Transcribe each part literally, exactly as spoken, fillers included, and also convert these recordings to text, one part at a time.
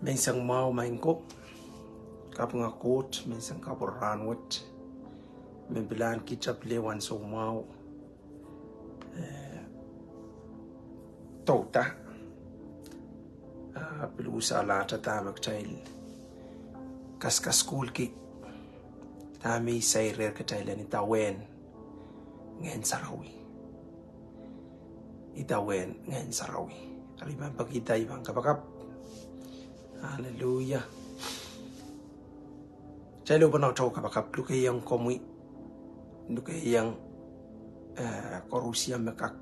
Menseng mwahu maing ko, kapinga Koht menseng kapwur rahnwet, me pil ahn kihda pil ehu ansou mwahu, eh, douda, ah, pil usalahte dahme kitail kaskasukuhlki, dahme I sairehr kitail en idawehn Ngehn Sarawi. Idawehn Ngehn Sarawi. Ari ma pekihda I pahn kapakap. Aleluia. Kitail pahn kapakap, lukehiong komwi, lukehiong, eh, koarusie me kak,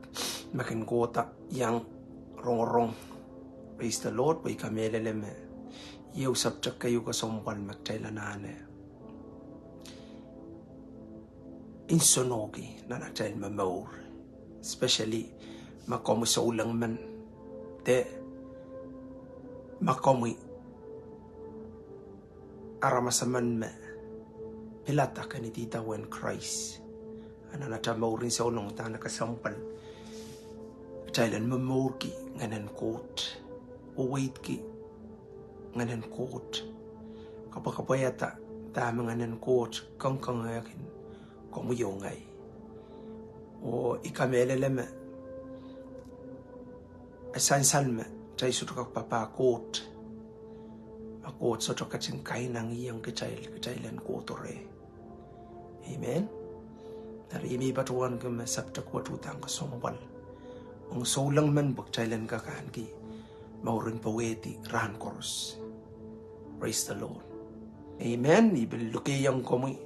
me kin kohda iang rongorong. Praise the Lord, pwe I kamehlele me ieu subject keieu kesempwal me kitail anahne nsenohki nan atail momour, especially ma komwi souleng men, de ma komwi aramas emen me pilada ken idawehn Krais. A nan atail mour en souleng, dahme kesempwal atail en momourki Ngehnen Koht, weweidki Ngehnen Koht, kapwakapwaiada dahme Ngehnen Koht kengkeng eh kin komwi oh ngehi. Oh I kamehlele me e sansal me kitail sohte kak papah Koht, ma Koht sohte ketin kainangihong kitail, kitail en kohdo reh. Amen. Eri I patohwanki me subject wet uhdahn kesempwal ong souleng men pwe kitail en kak ahneki mouren powehdi rahn koaros. Praise the Lord. Amen. I pil lukehiong komwi,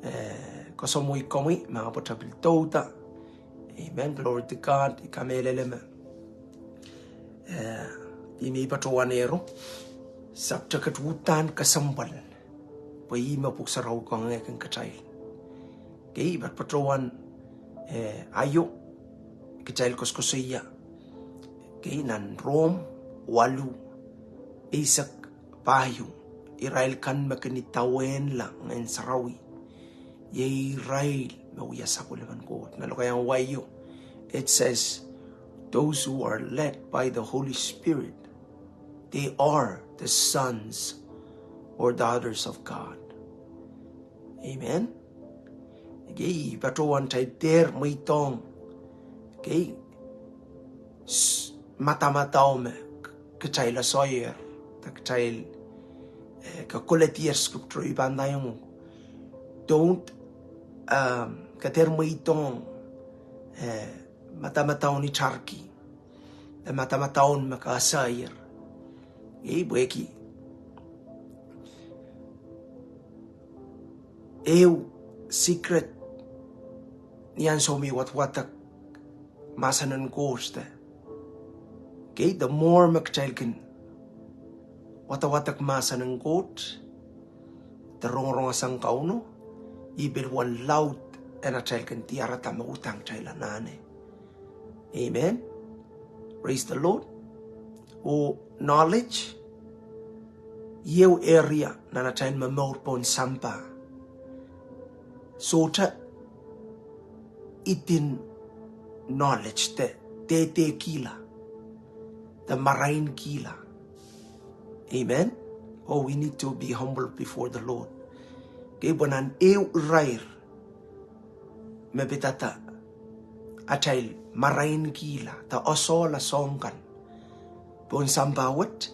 eh, koasoamwei komwi, ma pwe kitail pil douda. Amen. Glory to God. I kamehlele me, eh, I patohwanehro subject uhdahn kesempwal, pwe ih me Pwuhk Sarawi kangoange kin kitail. Kei, I patohwan, eh, aio kitail koasokoasoia. Kei, nan Rom waluh, eisek pahieu, irail kan me kin idawehnla Ngehn Sarawi, iei irail me wia sapwellimen Koht. Nan lokaiahn waio, it says, those who are led by the Holy Spirit, they are the sons or daughters of God. Amen. Kei, I patohwan kitail dehr mweidohng, kei, s-, madamadau me k-, kitail asoier, de kitail, eh, kakoledier scripture I pahn ndaiong uhk. Don't, um, ke dehr mweidohng, eh, madamadau ni tarki, de madamadau me ke asoier. Ei, pwehki ehu secret ni ansou me I wadawadek mahsen en Koht de. Kei, the more me kitail kin wadawadek mahsen en Koht, de rongorong sang Kauno, ih pil wen laud en atail kin diarada me uhdahn kitail anahne. Amen. Praise the Lord. Oh knowledge, ieu area nan atail momour pohn sampah. Sohte idin knowledge de, dehdehkihla, de marainkihla. Amen. Oh, we need to be humble before the Lord. Kei, pwe nan ehu irair me pidada atail marainkihla, de asohla soahng kan pohn sampah wet,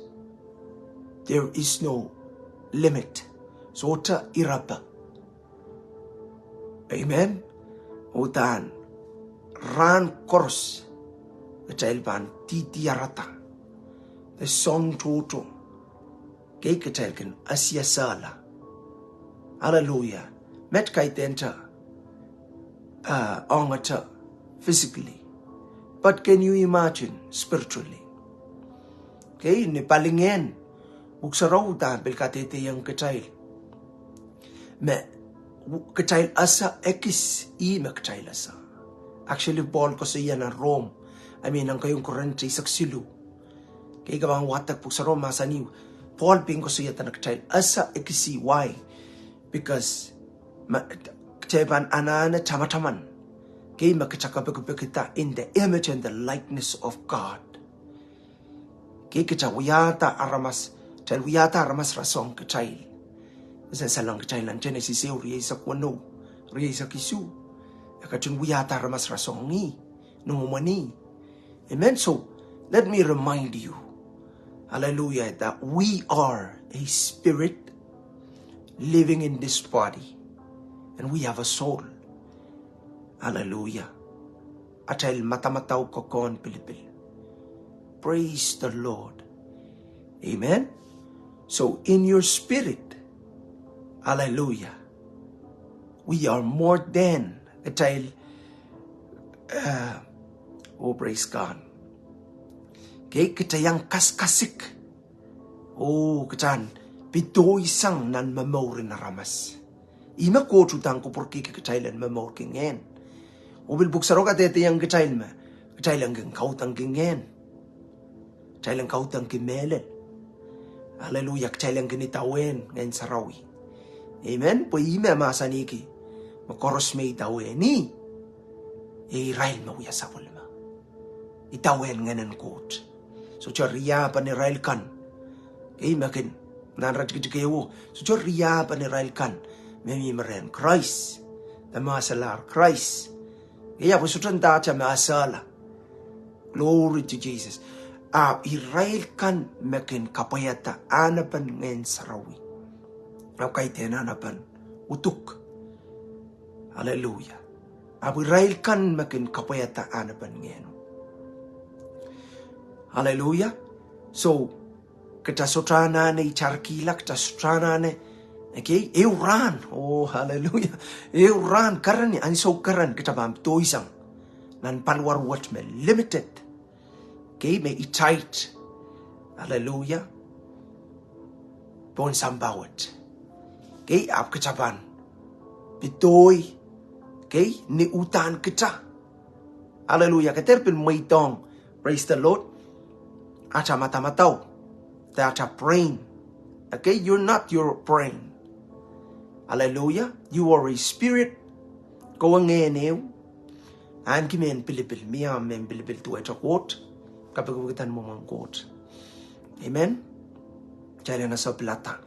there is no limit. Sohte irape. Amen. Uhdahn rahn koaros kitail pahn didiarada, de soahng tohto. Kei, kitail kin asiasala. Hallelujah. Met kaidehn te, uh, ongete physically. But can you imagine spiritually? Kei, ni palingehn Pwuhk Sarawi uhdahn pil kadehdehiong kitail me kitail ese ekis ih me kitail ese. Actually, Paul koasoia nan Rom, I mean, nan keieun Korint eisek siluh. Kei, ke pahn wadek Pwuhk Sarawi mahsanih, Paul pein koasoia dene kitail ese ekis ih. Why? Because ma, kitail pahn anahne tamataman. Kei, ma kitail kapikipikda in the image and the likeness of God. Kei, kitail wiahda aramas Kitail wiahda aramas rasehng kitail. Sansal ong kitail nan Genesis ehu, rieisek weneu, rieisek isuh. E ketin wiahda aramas rasehng ih, noumwen ih. Amen. So, let me remind you, hallelujah, that we are a spirit living in this body, and we have a soul. Hallelujah. Atail madamadau kokohn pilipil. Praise the Lord. Amen. So in your spirit, hallelujah, we are more than, kitail, uh, oh, praise God. Okay, kitail iang kaskasik. Oh, kitail en pedoisang nan momour en aramas. Ih me Koht uhdahn kupwurki kitail en momourki ngehn. Oh pil Pwuhk Sarawi kadehdehiong kitail me kitail en kin kaudokki ngehn. Kitail en kaudokki mehlel. Hallelujah, kitail en kin idawehn Ngehn Sarawi. Amen. Pwe ih me mahsanihki me koaros me idawehn ih, irail me wia sapwellime. Idawehn Ngehnen Koht. Sohte riehpen irail kan. Ei me kin, nan iretikitik ehu. Sohte riehpen irail kan me mihmi rehn Krais, de me eselahr Krais. Ei, ahpw sohte ndahte me esehla. Glory to Jesus. Ahpw irail kan me kin kapwaiada ahnepen Ngehn Sarawi. Ahpw kaidehn ahnepen uduk. Hallelujah. Ahpw irail kan me kin kapwaiada ahnepen Ngehno. Hallelujah. So, kita sohte anahne itarkihla, kita sohte anahne, okay, ehu rahn, oh, hallelujah. Ehu rahn keren, ansou keren kita pahn pedoisang nan paliwar wet me limited. Okay, me itait. Hallelujah. Pohn sampah wet. Okay, ahpw kita pahn pedoi. Okay, ni uhdahn kita. Hallelujah. Ke dehr pil mweidohng, praise the Lord, ata madamadau, de ata brain. Okay, you're not your brain. Hallelujah. You are a spirit. Kowe ngehn ehu. Ahneki mehn pilipil, mie mehn pilipil duwehte Koht. Kapikipikda mwomwen Koht. Amen. Kitail en ese pilada.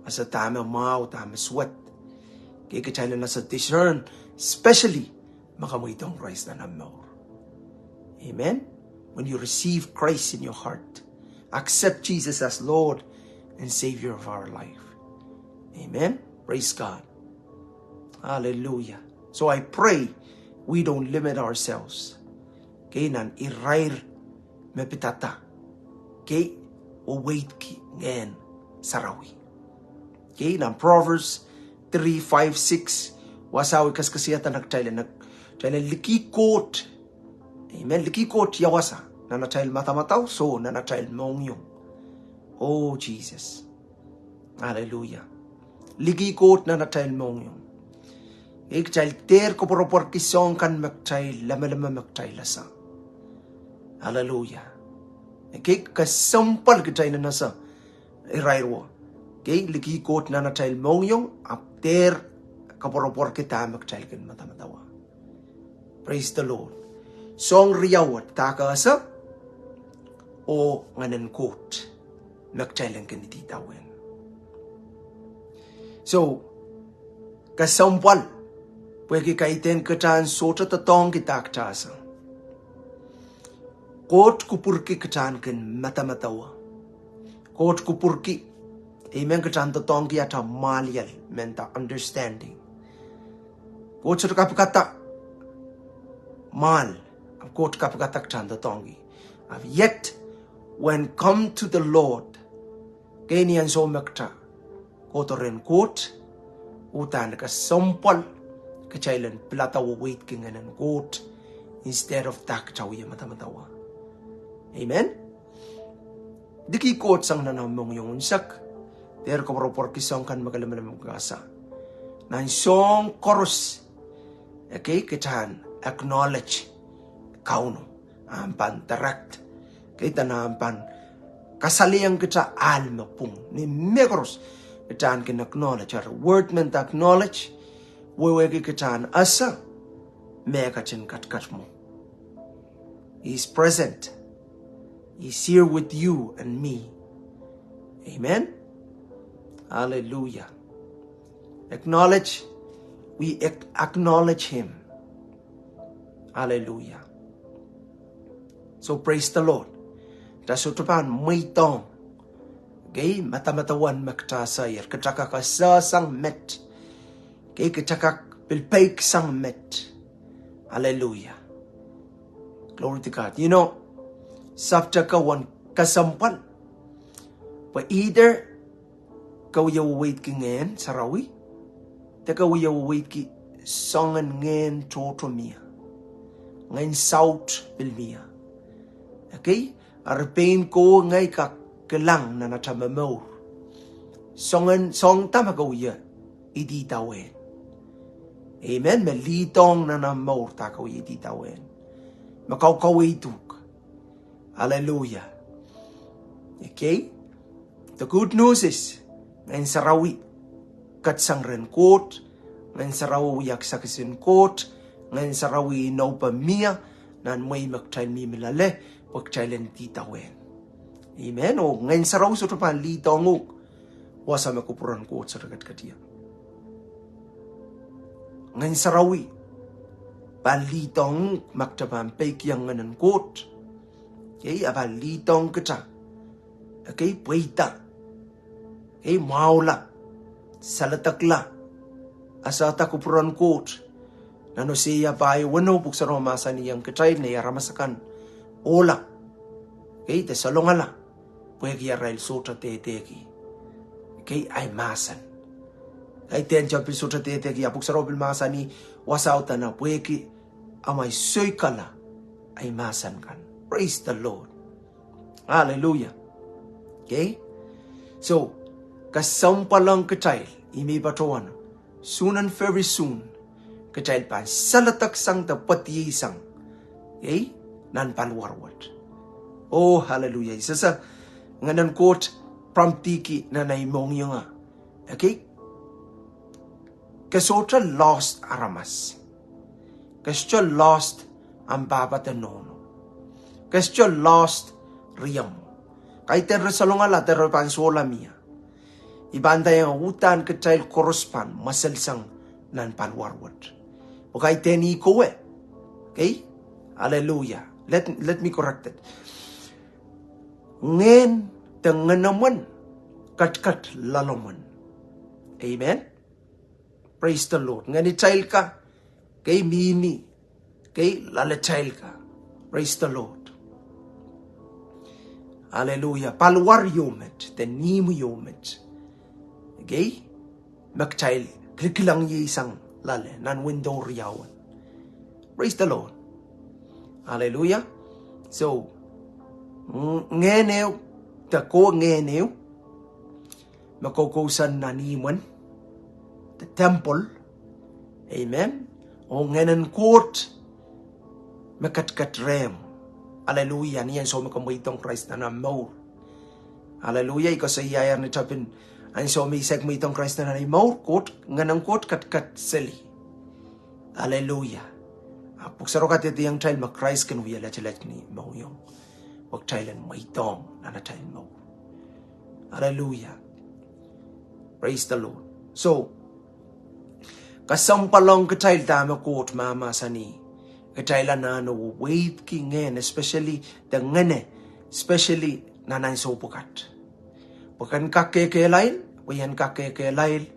Ese dahme mwahu, dahme suwed. Okay, kitail en ese discern, especially ma ke mweidohng Krais nan omw mour. Amen. When you receive Christ in your heart, accept Jesus as Lord and Savior of our life. Amen. Praise God. Hallelujah. So I pray we don't limit ourselves. Okay, nan irair me pidada. Okay, oh weidki Ngehn Sarawi. Okay, nan Proverbs three, five, six, wasa wet kaskasihada nan kitail en, kitail en likih Koht. Amen. Likih Koht ia wasa? Nan atail madamadau, soh, nan atail mohngiong. Oh, Jesus. Hallelujah. Likih Koht nan atail mohngiong. Okay, kitail dehr koapworopworki soahng kan me kitail lemeleme, me kitail ese. Hallelujah. Okay, kesempwal kitail en ese irair wo. Okay, likih Koht nan atail mohngiong, ahpw dehr koapworopworki dahme kitail kin madamadau. Praise the Lord. Soahng riau wet, dahme ke ese, oh Ngehnen Koht me kitail en kin idawehn. So, kesempwal, pwehki kaidehn kita en sohte doadoahngki dahme kita ese. Koht kupwurki kita en kin madamadau. Koht kupwurki, amen, kita en doadoahngki ata mwahliel, mehn understanding. Koht sohte kapikada mwahl, Koht kapikada kita en doadoahngki. Yet, when come to the Lord, okay, ni ansou me kita kohdo rehn Koht, uhdahn kesempwal kitail en pilada oh weidki Ngehnen Koht, instead of dahme kita wie madamadau. Amen. Likih Koht sang nan omw mohngiong unsek, dehr koapworopworki soahng kan me ke lemeleme, me ke ese. Nan soahng koaros, okay, kita en acknowledge Kauno, ahpw pahn direct, okay, dene ahpw pahn kasalehiong kita ahl me pwung. Ni mehkoaros kita en kin acknowledge, eri word mehnda acknowledge, wehwehki kita en ese me ketin ketiket mwo. He is present. He is here with you and me. Amen. Hallelujah. Acknowledge, we ac-, acknowledge him. Hallelujah. So praise the Lord. Kita sohte pahn mweidohng, okay, madamadau me kita saier, kita kak esehsang met, okay, kita kak pil peiksang met. Hallelujah. Glory to God. You know, sapwtehk uwen kesempwal pwe either ke wie weweidki Ngehn Sarawi, de ke wie weweidki soangen ngehn tohto mie. Ngehn saut pil mie. Okay? Eri pein kowe ngehi kak kilang nan atail momour soangen, soahng da me ke wie ididawehn. Amen. Me leaddohng nan atail mour da ke wie ididawehn, me kaukaweid uhk. Hallelujah. Okay? The good news is, Ngehn Sarawi kat sang rehn Koht, Ngehn Sarawi wia kisakis en Koht, Ngehn Sarawi inopa mie nan mwehi me kitail mihmi loale, pwe kitail en ididawehn. Amen. Oh Ngehn Sarawi sohte pahn leaddohng uhk wasa me kupwuren Koht sohte ketiket ie. Ngehn Sarawi pahn leaddohng uhk ma kita pahn peikiong Ngehnen Koht. Okay, e pahn leaddohng kita, okay, pweida, okay, mwahula, saledekla, esehda kupwuren Koht. Nan Oseia pahieu weneu, pwuhk sarawio mahsanihong kitail, nei aramas akan ohla, okay, de salongala, pwehki arail sohte dehdehki, okay, ei mahsen. Kaidehn kitail pil sohte dehdehki, a pwuhk sarawio pil mahsanih, wasao dene pwehki amwail soikala ei mahsen kan. Praise the Lord. Hallelujah. Okay? So, kesempwal ong kitail, ih me I patohwan, soon and very soon, kitail pahn saledeksang de pwediesang, okay, nan paliwar wet. Oh, hallelujah. Ihs ese Ngehnen Koht promptki nan ei mohngiong, okay? Ke sohte lost aramas. Ke sohte lost ahmw pahpa de nohno. Ke sohte lost riomw. Kaidehn re salongala de re pahn sohla mie. I pahn ndaiong uhdahn kitail koaros pahn mweselsang nan paliwar wet. Pwe kaidehn ih kowe, okay? Hallelujah. Let, let me correct it. Ngehn de ngenemwen ketiket loalomwen. Amen. Praise the Lord. Ngenitail ka, okay, mihmi, okay, loalatail ka. Praise the Lord. Hallelujah. Paliwar ieu met de ihmw ieu met, okay, me kitail kilkilang ie sang loale nan window riau. Praise the Lord. Hallelujah. So, ng-, ngehn ehu, de kowe ngehn ehu me koukousoan nan ihmwen, de temple. Amen. Oh Ngehnen Koht me ketiket rehmw. Hallelujah. Ni ansou me ke mweidohng Krais nan omw mour, hallelujah, I koasoiaier ni tapin, ansou me I saik mweidohng Krais nan ei mour, Koht, Ngehnen Koht ketiket seli. Hallelujah. A pwuhk sarawio kadehdehiong kitail me Krais kin wie letelet ni mohngiong, pwe kitail en mweidohng nan atail mour. Hallelujah. Praise the Lord. So, kesempwal ong kitail dahme Koht mahmahsanih, kitail anahne weweidki ngehn, especially de ngehne, especially nan ansou pwukat. Pwe ken kak kekehlail, pwe ien kak kekehlail,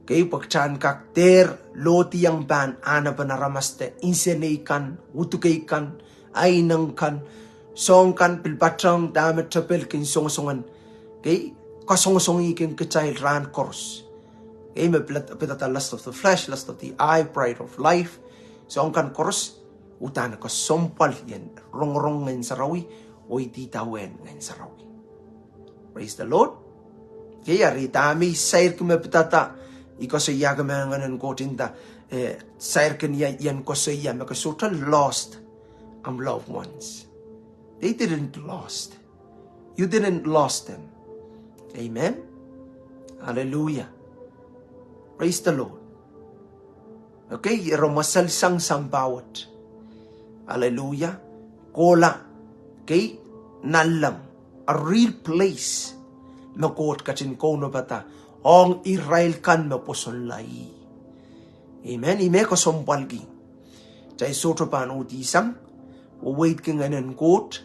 okay, pwe kitail en kak dehr lohdiong pahn ahnepen aramas de insenei kan, udukei kan, aineng kan, soahng kan pil patehng dahme tepel kin songosong en, okay, kasongosongihkin kitail rahn koaros. Okay, me pil-, pidada lust of the flesh, lust of the eye, pride of life, soahng kan koaros, uhdahn kesempwal ien rongorong Ngehn Sarawi oh ididawehn Ngehn Sarawi. Praise the Lord. Okay, eri dahme I sairki me pidada, I koasoiahki me Ngehnen Koht nda, eh, sairkin ie, ien koasoia me ke sohte lost ahmw loved ones. They didn't lost. You didn't lost them. Amen. Hallelujah. Praise the Lord. Okay, ira mweselsang sampah wet. Hallelujah. Kohla, okay, nanleng, a real place me Koht ketin kaunopada ong irail kan me pwosonla ih. Amen. Ih me kesempwalki kitail sohte pahn uhdisang, weweidki Ngehnen Koht,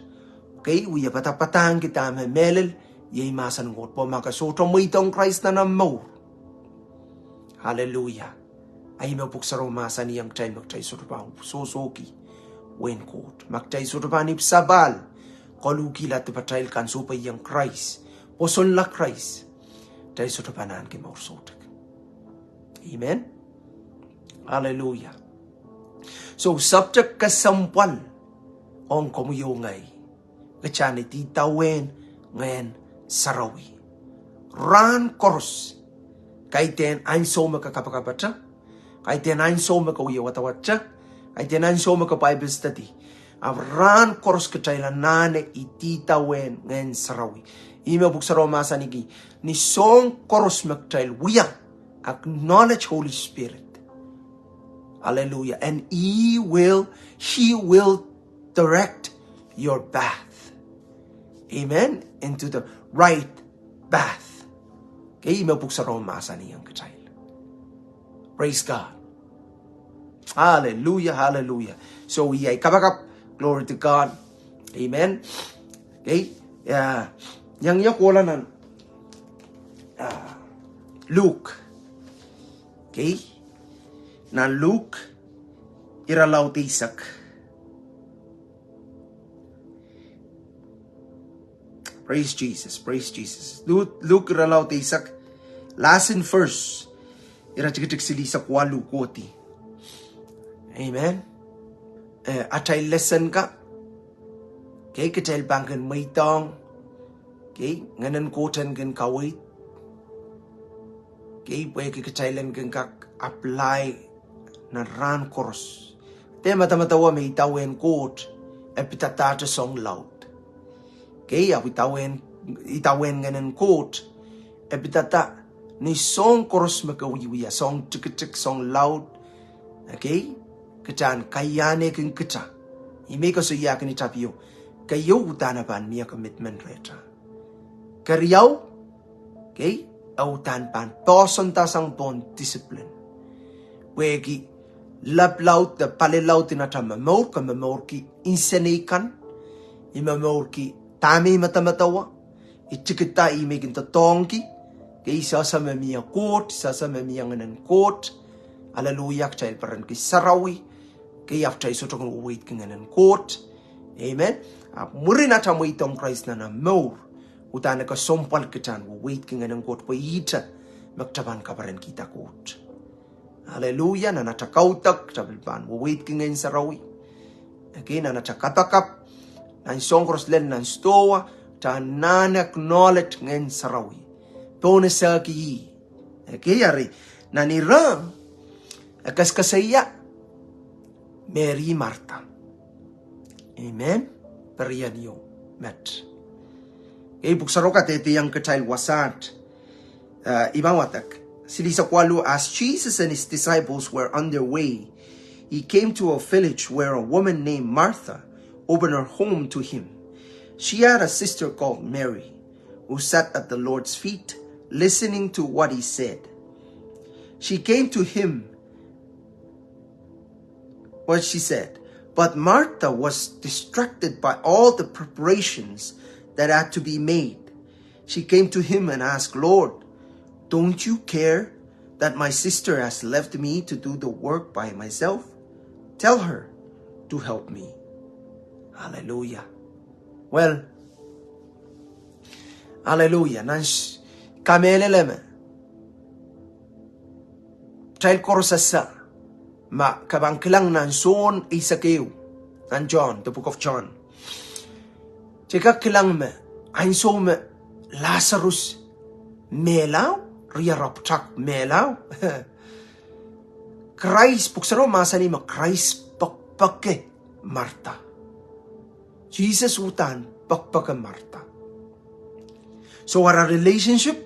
kei, wia padapadahngki dahme mehlel, iei mahsen Koht, pwe ma ke sohte mweidohng Krais nan omw mour. Hallelujah. Ahi me Pwuhk Sarawi mahsanihong kitail me kitail sohte pahn sohsohki wehin Koht. Ma kitail sohte pahn ipwsapahl, koluhkihla dipatail kan, sohpeiong Krais, pwosonla Krais, kitail sohte pahn ahneki mour soutuk. Amen. Hallelujah. So, subject kesempwal ong komwi oh ngehi, kitail en idawehn Ngehn Sarawi rahn koaros. Kaidehn ansou me ke kapakapte, kaidehn ansou me ke wie wadawadte, kaidehn ansou me ke Bible study. Ahpw rahn koaros kitail anahne idawehn Ngehn Sarawi. Ih me Pwuhk Sarawi mahsanihki, ni soahng koaros me kitail wia, acknowledge Holy Spirit. Hallelujah. And he will, he will direct your path. Amen. Into the right path. Kei, ih me Pwuhk Sarawi mahsanihong kitail. Praise God. Hallelujah, hallelujah. So, iei ahi kapakap, glory to God. Amen. Kei, ia, iang ia kohla nan, ah, Luk. Kei, nan Luk, irelaud eisek. Praise Jesus, praise Jesus. Luk, Luk irelaud eisek, last in verse, iretikitik silihsek waluh kohdi. Amen. Eh, atail lesson ka. Kei, kitail pahn kin mweidohng. Kei, Ngehnen Koht en kin kaweid. Kei, pwehki kitail en kin kak apply nan rahn koaros. De madamadau me idawehn Koht, e pidadahte soahng laud. Kei, ahpw idawehn, idawehn Ngehnen Koht, e pidada ni soahng koaros me ke wiewia, soahng tikitik, soahng laud. Kei, kitail en kaiahne kin kita. Ih me koasoiahkin tapio. Keieu, uhdahn e pahn mie commitment rehtail. Keriau, kei, e uhdahn pahn poahsoandasang pohn discipline. Pwehki lap laud de pali laud en atail momour, ke momourki insenei kan, I momourki dahme I madamadau, I tikida ih me I kin doadoahngki, kei, sehse me mie Koht, sehse me mie Ngehnen Koht. Aleluia, kitail perenki sarawi, kei, ahpw kitail sohte kin weweidki Ngehnen Koht. Amen. Ahpw mwurin atail mweidohng Krais nan atail mour, uhdahn e kesempwal kitail en weweidki Ngehnen Koht pwe ihte me kitail pahn kaperenkihda Koht. Aleluia, nan atail kaudok kitail pil pahn weweidki Ngehn Sarawi. Ekei nan atail kapakap, nan soahng koaros lel nan stowa, kitail anahne acknowledge Ngehn Sarawi. Pohn esehki ih. Ekei eri, nan ire, e kesekeseia, Meri, Martha. Amen. Perien ieu met. Kei pwuhk sarawio kadehdehiong kitail wasaht. Uh, I pahn wadek. Silihsek waluh, as Jesus and his disciples were on their way, he came to a village where a woman named Martha opened her home to him. She had a sister called Mary, who sat at the Lord's feet, listening to what he said. She came to him, what she said. But Martha was distracted by all the preparations that had to be made. She came to him and asked, "Lord, don't you care that my sister has left me to do the work by myself? Tell her to help me." Hallelujah. Well, hallelujah. Nan s-, kamehlele me kitail koaros ese, ma ke pahn kilang nan Sohn eisek ehu, nan John, the book of John. Kitail kak kilang me, ansou me Lasarus mehla, riera pwutak mehla. Krais, pwuhk sarawio mahsanih me Krais pekipeki Martha. Sises uhdahn pekipeki Martha. So ara relationship,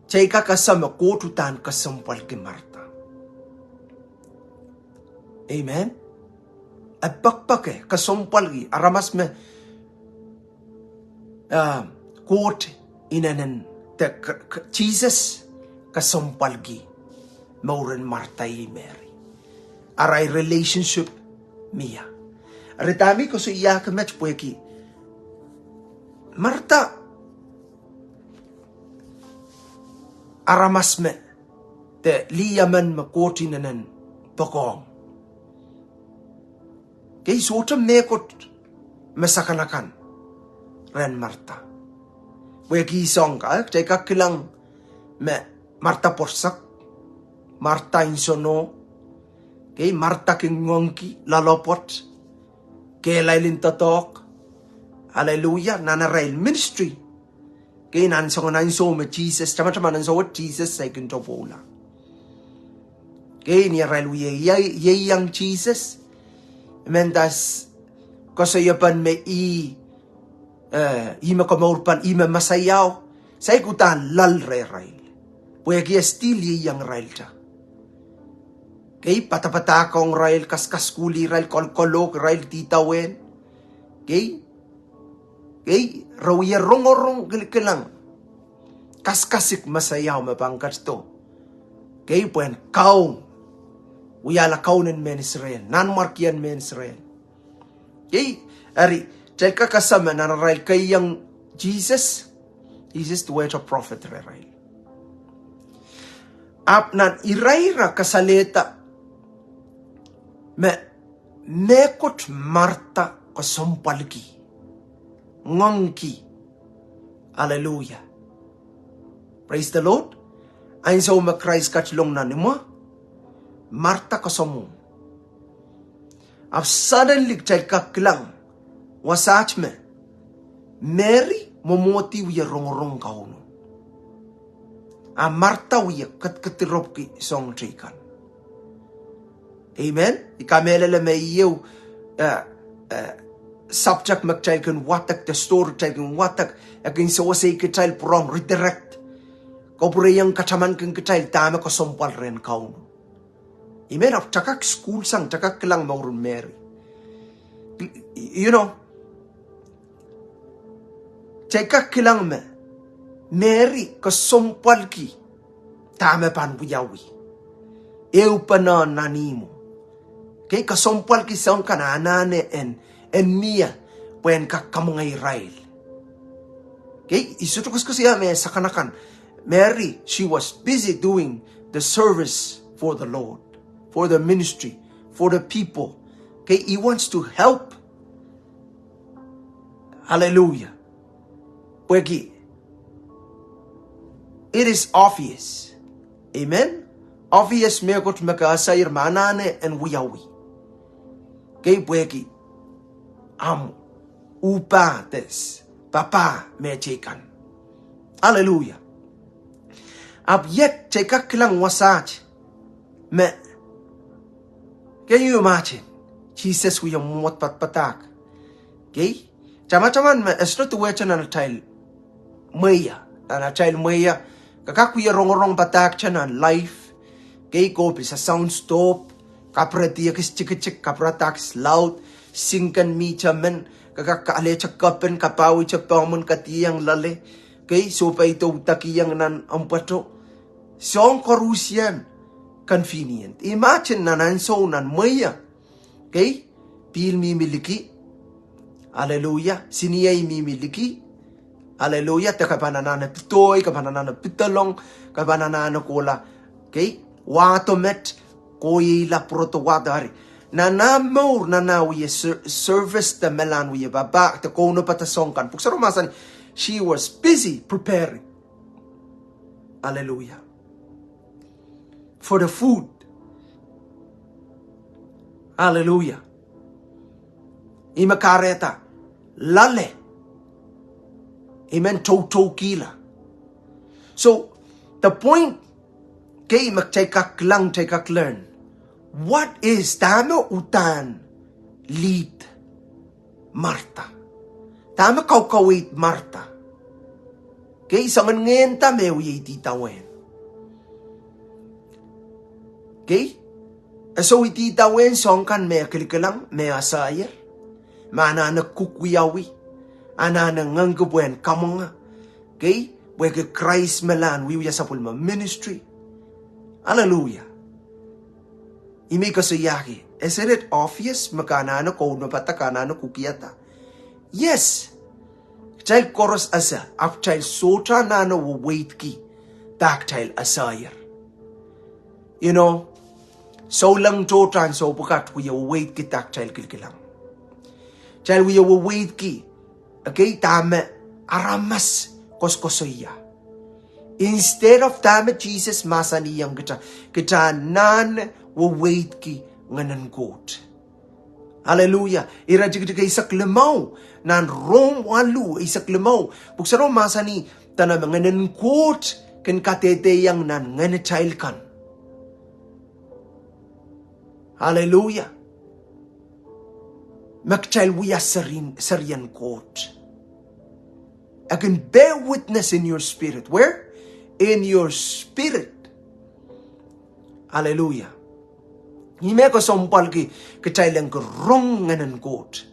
kitail kak ese me Koht uhdahn kesempwalki Martha. Amen. E pekipeki, kesempwalki, aramas me, ah, Koht inenen, de k-, k-, Sises kesempwalki mouren Martha oh Meri. Arail relationship mie. Eri dahme I koasoiahki met pwehki Martha aramas me, de lih emen me Koht inenen poakohng. Kei sohte mehkot me sakanakan rehn Martha. Pwehki soang ka, kitail kak kilang me Martha pwoarsek, Martha insono, kei Martha kin ngoangki loalopwoat, kehlail en doadoahk. Aleluia, nan arail ministry. Kei nan soangen ansou me Sises, tamataman ansou wet Sises saikinte pwoula. Kei ni arail wie, ie, ieiang Sises, mendahte koasoiepen me ih, eh, ih me komourpahn, ih me Mesaiao, saik uhdahn loal rehrail. Pwehki e still ieiang irailda. Kei padapadahkohng irail, kaskasukuhlih irail, kol-, kolokolohk irail idawehn. Kei, kei, re wie rongorong kilikilang. Kaskasik Mesaiao me pahn ketido. Kei pwehn kaun. Wiahla kaun en mehn Israel. Nanmwarkien mehn Israel. Kei, eri, kitail kak ese me nan arail keiang Sises, Sises duwehte prophet rehrail. Ahpw nan irair kasalehda me mehkot Martha kesempwalki, ngoangki. Aleluia. Praise the Lord. Ansou me Krais ketilong nan imwa, Martha kesemwong. Ahpw suddenly kitail kak kilang wasaht me Meri mwomwohdi wie rongorong Kauno. A Martha wie kedkedirepwki soahng teikan. Amen. I kamehlele me ieu, eh, eh, subject me kitail kin wadek, de story kitail kin wadek, e kin sewese kitail pwurehng redirect. Kapwurehiong katamankin kitail dahme kesempwal rehn Kauno. Amen. Ahpw kitail kak sukuhl sang, kitail kak kilang mouren Meri. You know, kitail kak kilang me Meri kesempwalki dahme pahn wiawi. Ehupene nan ihmwo. Kei kesempwalki soahng kan anahne en, en mie pwehn kak kamwenge irail. Kei, I sohte koasoakoasoia me sakanakan. Mary, she was busy doing the service for the Lord, for the ministry, for the people. Kei, he wants to help. Hallelujah. Pwehki, it is obvious. Amen. Obvious mehkot me ke esehier me anahne en wiawi. Kei pwehki, ahmw uhpah de papah me teikan. Hallelujah. Ahpw iet kitail kak kilang wasaht me, can you imagine? Sises wie mwomwohd padapadahk. Kei, tamataman me e sohte duwehte nan atail mwehi, nan atail mwehi, ke kak wie rongorong padahkte nan live. Kei, kohpis a sound stop, kapirada ekis tikitik, kapirada ekis laud, sink en mihte men, ke kak alehte kepin, kapawihte pehmwen, kadiong loale. Kei, sohpeidou, dakiong nan mpwato. Soahng koarusie convenient. Imagine nan ansou nan mwehi. Kei, pihl mihmi liki. Hallelujah. Siniei mihmi liki. Hallelujah. De ke pahn anahne pidoi, ke pahn anahne pidolong, ke pahn anahne kohla. Kei, wahdo met, kohiehla pwurodo wahdo eri. Nan ah mour, nan ah wie ser-, service de melahn wie papah, de kaunopada soahng kan. Pwuhk Sarawi mahsanih, she was busy preparing. Hallelujah. For the food. Hallelujah. Ihme kahrehda loale. Amen. Toutoukihla. So, the point, kei me kitail kak kilang, kitail kak learn. What is, dahme uhdahn lead Martha? Dahme kaukaweid Martha? Kei, soangen ngehn da me wie idawehn. Kei, e sou idawehn soahng kan me kilikilang, me esehier, me anahne kuk wiawi, anahne ngehn kipwen kamwenge. Kei, Pwehki Krais me lahn wiewia sapwellime ministry. Hallelujah. Ih me I koasoiahki, isn't it obvious me ke anahne kaunopada, ke anahne kukiada? Yes. Kitail koaros ese, ahpw kitail sohte anahne weweidki dahme kitail esehier. You know, souleng tohto ansou pwukat wie weweidki dahme kitail kilkilang. Kitail wie weweidki, okay, dahme aramas koasokoasoia. Instead of dahme Sises mahsanihong kita, kita anahne weweidki Ngehnen Koht. Hallelujah. Iretikitik eisek limau, nan Rom waluh eisek limau, Pwuhk Sarawi mahsanih, dene me Ngehnen Koht kin kadehdehiong nan ngehnitail kan. Hallelujah. Me kitail wia serien, serien Koht. E kin bear witness in your spirit. Where? In your spirit. Hallelujah. Ih me kesempwalki kitail en kin rong Ngehnen Koht.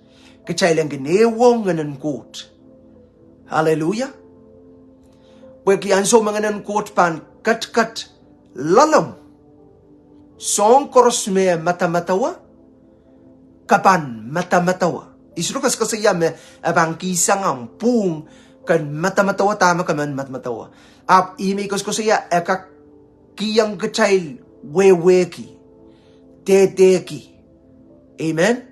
Kitail en kin ehuong Ngehnen Koht. Hallelujah. Pwehki ansou me Ngehnen Koht pahn ketiket loalomw, soahng koaros me e madamadau, ke pahn madamadau. I sohte koasokoasoia me e pahn kihsang ahmw pwuhng ken madamadau dahme ke men madamadau. Ahpw ih me I koasokoasoia e kak kihong kitail wehwehki, dehdehki. Amen.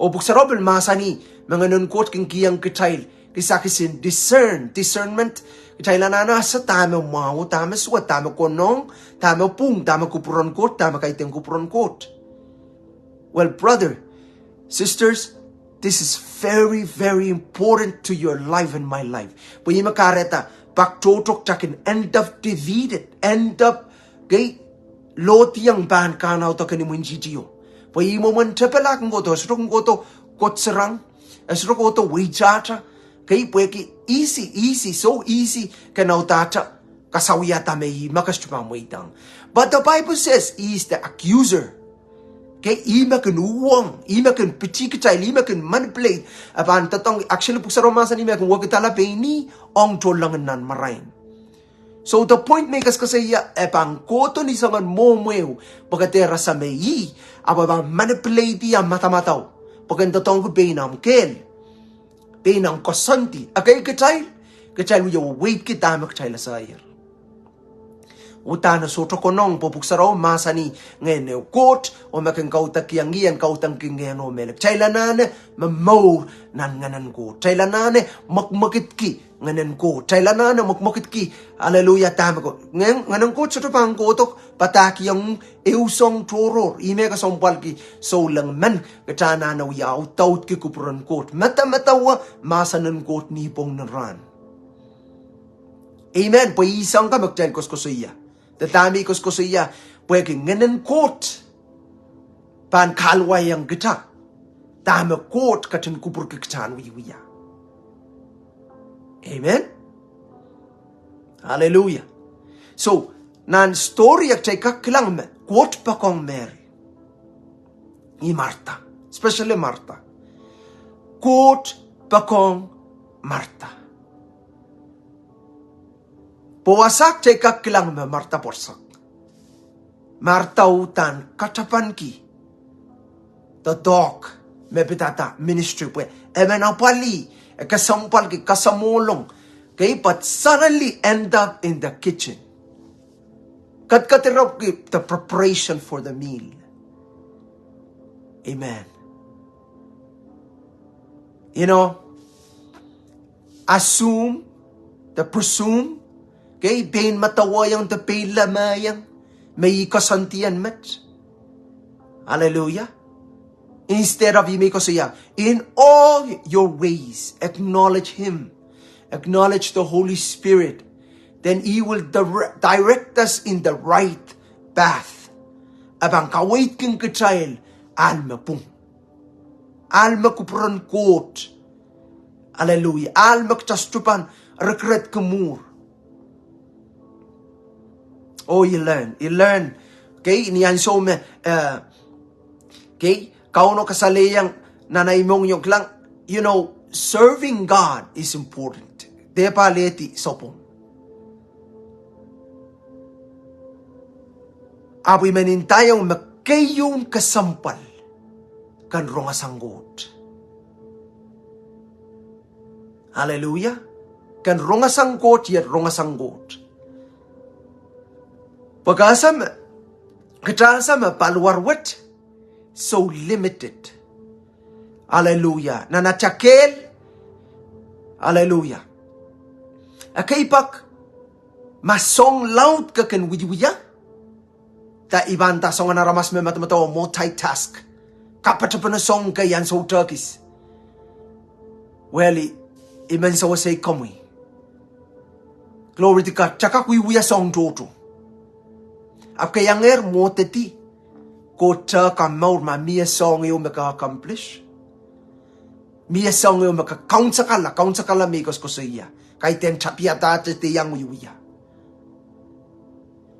Oh Pwuhk Sarawi pil mahsanih me Ngehnen Koht kin kihong kitail kisakis en discern, discernment. Kitail anahne ese dahme mwahu, dahme suwed, dahme konehng, dahme pwuhng, dahme kupwuren Koht, dahme kaidehn kupwuren Koht. Well, brother, sisters, this is very, very important to your life and my life. Pwe ih me kahrehda pak tohto kita kin end up defeated, end up, okay, lohdiong pahn kahnauda kin imwintihtio. Pwe ih mwomwen tepel ah kin kohdo, e sohte kin kohdo koht serang, e sohte kohdo weitahta, okay, pwehki easy, easy, so easy ke en audaudkihda kasawiada me ih me ke sohte pahn mweidehng. But the Bible says he is the accuser. Okay, ih me kin uhwong, ih me kin pitih kitail, ih me kin manipulate. E pahn doadoahngki, actually, Pwuhk Sarawi mahsanih me e kin wekidala pein ih ong tohnleng en nan marain. So the point me I koasokoasoia, e pahn kohdo ni soangen mwohmw ehu, pwe ke dehr ese me ih, ahpw e pahn manipulate ih ah madamadau, pwe ke en doadoahngki pein ahmw kehl, pein ahmw koasoandi. Okay, kitail, kitail wie weweidki dahme kitail esehier. Uhdahn e sohte konehng pwe Pwuhk Sarawi mahsanih Ngehn en Koht, oh me kin kaudok ih, en kaudok ih Ngehn oh mehlel. Kitail anahne momour nan Ngehnen Koht. Kitail anahne mwekmwekidki Ngehnen Koht. Kitail anahne mwekmwekidki, hallelujah, dahme ko, Ngehn, Ngehnen Koht sohte pahn kohdo padahkihong ehu soahng tohrohr. Ih me kesempwalki souleng men, kita anahne wia audaudki kupwuren Koht, madamadau mahsen en Koht ni pwong ni rahn. Amen. Pwe ih soahng ka me kitail koasokoasoia. De dahme I koasokoasoia, pwehki Ngehnen Koht pahn kahluwahiong kita dahme Koht ketin kupwurki kita en wiewia. Amen. Hallelujah. So, nan story ah kitail kak kilang me Koht poakohng Meri. Ih Martha. Especially Martha. Koht poakohng Martha. Pwe wasa kitail kak kilang me Martha pwoarsang. Martha uhdahn katapanki doadoahk me pidada ministry pwe e men apwalih, e kesempwalki kasamwohlong. Okay, but suddenly end up in the kitchen. Kadkadirepwki the preparation for the meal. Amen. You know, assume, de presume, okay, pein medewehiong de pein lemeiong me ih koasoandi en met. Hallelujah. Instead of, ih me I koasoia, in all your ways, acknowledge him. Acknowledge the Holy Spirit. Then he will dire-, direct us in the right path. E pahn kaweidki kitail ahl me pwung, ahl me kupwuren Koht. Hallelujah. Ahl me kita sohte pahn regret-ki mwuhr. Oh, I learn, I learn. Okay, ni ansou me, eh, okay, Kauno kasalehiong nan ei mohngiong, kilang, you know, serving God is important. Dehpa lehdi sapwung. Ahpw I men ndaiong me keieun kesempwal ken rongasang Koht. Aleluia. Ken rongasang Koht, iet rongasang Koht. Pwe ke ese me, kitail ese me paliwar wet so limited. Aleluia. Nan atail kehl. Aleluia. Ekei pak, ma soahng laud ke kin wiewia, da I pahn nda soangen aramas me medemedewe multitask. Kapatapene soahng kei ansou tehkis. Well, I, I men sewese komwi. Glory to God. Kitail kak wiewia soahng tohto. Ahpw ke iangehr mwohdedi Koht tehk omw mour ma mie soahng ehu me ke accomplish. Mie soahng ehu me ke kaunsakala, kaunsakala me I koasokoasoia. Kaidehn tapiadahte de iang wiewia.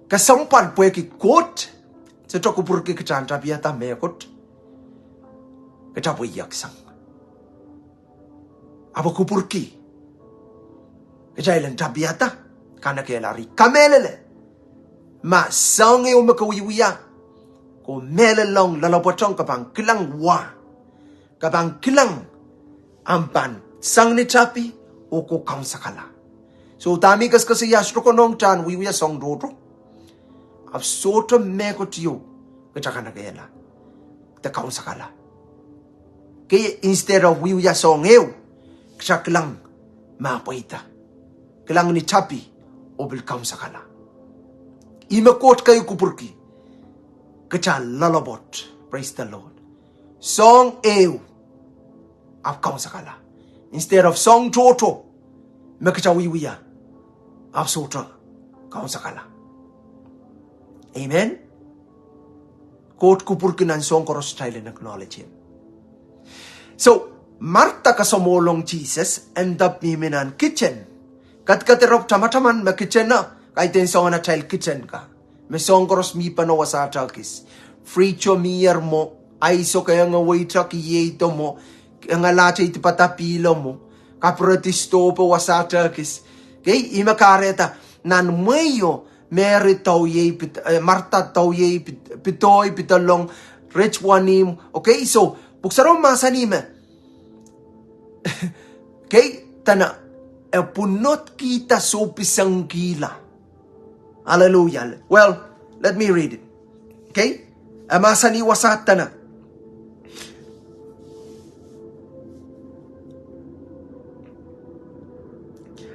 Kesempwal pwehki Koht sohte kupwurki kitail en tapiada mehkot, kitail pwe ieksang. Ahpw kupwurki kitail en tapiada, kanekehla eri kamehlele. Ma soahng ehu me ke wiewia, ke mehlelong loalopwoatohng ke pahn kilang wa. Ke pahn kilang omw pahn sang ni tapi oh ke kaunsakala. So dahme I koasokoasoia, sohte konehng kitail en wiewia soahng tohto. Ahpw sohte mehkot ieu kitail kanekehla de kaunsakala. Kei instead of wiewia soahng ehu, kitail kilang ma pweida. Kilang ni tapi oh pil kaunsakala. Ih me Koht kei kupwurki kitail loalopwoat. Praise the Lord. Soahng ehu ahpw kaunsakala. Instead of soahng tohto me kitail wiewia, ahpw sohte kaunsakala. Amen. Koht kupwurki nan soahng koaros kitail en acknowledge him. So, Martha kasamwohlong Sises, end up mihmi nan kitchen. Kadkadehropw tamataman me kitchen o, kaidehn soangen atail kitchen ka. Me soahng koaros mi pahn wasa tehkis. Fridge o mier mwo, ice o ke enge weitahki ieido mwo, engelahte idipada pihlo mwo, kapiredi stove o wasa tehkis. Kei, ih me kahrehda, nan mwehi o, Meri dau iei pid-, eh, Martha dau iei pid-, pidoi, pidolong, ret wenihmw. Okay, so, Pwuhk Sarawi mahsanih me, kei, dene, e pwunodkihda sohpisengkihla. Hallelujah. Well, let me read it. Okay? E mahsanih wasaht dene.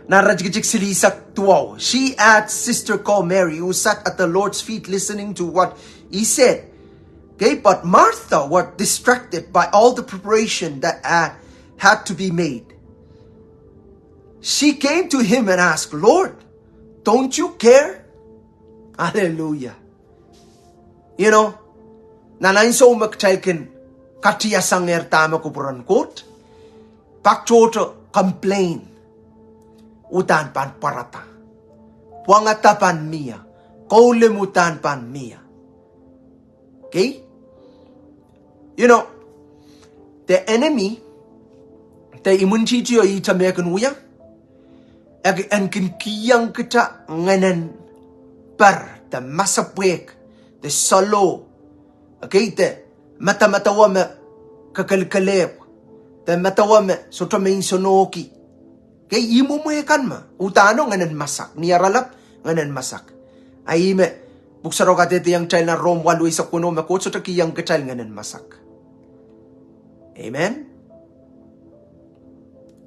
Nan iretikitik silihsek duwau. She had sister called Mary, who sat at the Lord's feet listening to what he said. Okay, but Martha was distracted by all the preparation that had, had to be made. She came to him and asked, Lord, don't you care? Hallelujah. You know, nan ansou me kitail kin katiasangehr dahme kupwuren Koht, pak tohto complain uhdahn pahn pwarada. Pwangada pahn mie, koulem uhdahn pahn mie. Okay? You know, the enemy, de imwintihtio ihte me e kin wia, e kin kihong kita ngehnen per, de masepwehk, de solo, okay, de medemedewe me kekelekelehpw, de medewe me sohte me nsenohki. Kei, ih mwomwe kan me uhdahno ngehnen masak, ni ahr lap ngehnen masak. A ih me Pwuhk Sarawi kadehdehiong kitail nan Rom waluh eisek weneu me Koht sohte kihong kitail ngehnen masak. Amen.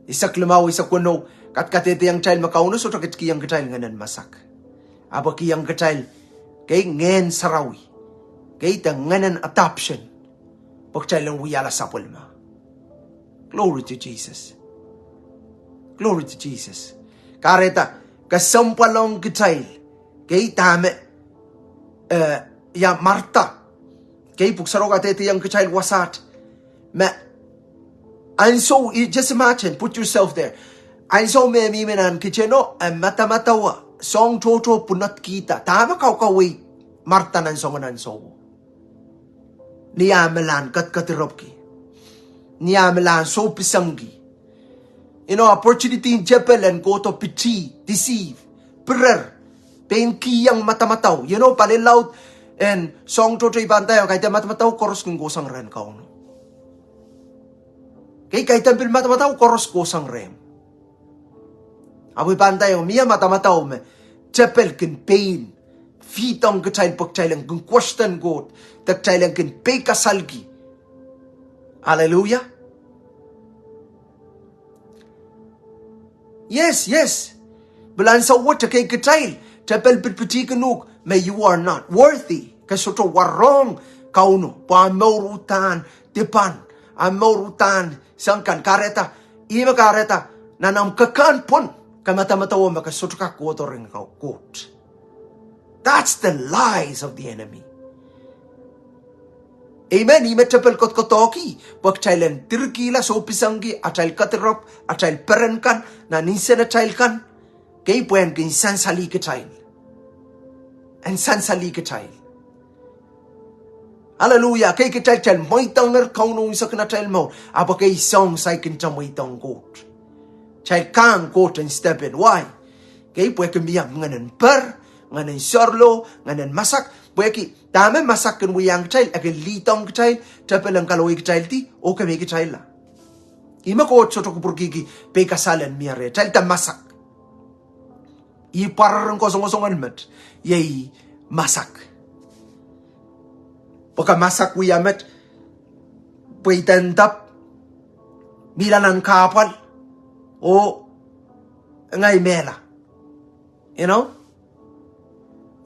Eisek limau, eisek weneu, kadkadehdehiong kitail me Kauno sohte kihong kitail ngehnen masak. Ahpw e kihong kitail, kei, ngehn sarawi. Kei, de ngehnen adoption. Pwe kitail en wiahla sapwellime. Glory to Jesus. Glory to Jesus. Kahrehda, kesempwal ong kitail. Kei, dahme, eh, ia Martha. Kei, Pwuhk Sarawi kadehdehiong kitail wasaht. Me, ansou, you just imagine, put yourself there. Ansou me e mihmi nan kitchen o, e medemedewe, soahng tohto pwunodkihda. Dahme kaukawei Martha nan soangen ansou o? Ni ah melahn kediredoropwki. Ni ah melahn sohpisengki. You know, opportunity en tepil en kohdo pity, deceive, pirer, pein kihong madamadau. You know, pali laud en soahng tohto I pahn ndaiong, kaidehn madamadau koaros kin kohsang rehn Kauno. Kei, kaidehn pil madamadau koaros kohsang rehmw. Ahpw I pahn ndaiong, mie madamadau me tepil kin pein fihdohng kitail pwe kitail en kin question Koht, de kitail en kin peikasalki. Aleluia. Yes, yes. Pil ansou wet ekei kitail, tepil pitipitihkin uhk me you are not worthy. Ke sohte warohng Kauno, pwe omw mour uhdahn dipan, omw mour uhdahn soang kan. Kahrehda, ihme kahrehda, nan omw kekehn pwon, ke madamadau me ke sohte kak kohdo rehn Koht. That's the lies of the enemy. Amen. Ihme tepil kodokodohki, pwe kitail en direkihla, sohpeisangki atail kadirepw, atail peren kan, nan nsenatail kan. Kei, pwe en kin sansalih kitail. En sansalih kitail. Aleluia. Kei, kitail, kitail mweidohng Kauno unsek nan atail mour. Ahpw kei, soahng saikinte mweidohng Koht. Kitail kahng Koht en step in. Why? Kei, pwehki mie ngehn en per, ngehn en soarlo, ngehn en masak. Pwehki dahme masak kin wiahiong kitail, e kin lihdohng kitail, tepil en kalowehkitaildi, oh kemehkitailla. Ihme Koht sohte kupwurkihki peikasal en mie rehtail de masak. Ih pwararen kasongosong en met, iei masak. Pwe ke masak wia met, pwe I dendap, mihla nan kahpwal, oh ngehi mehla. You know?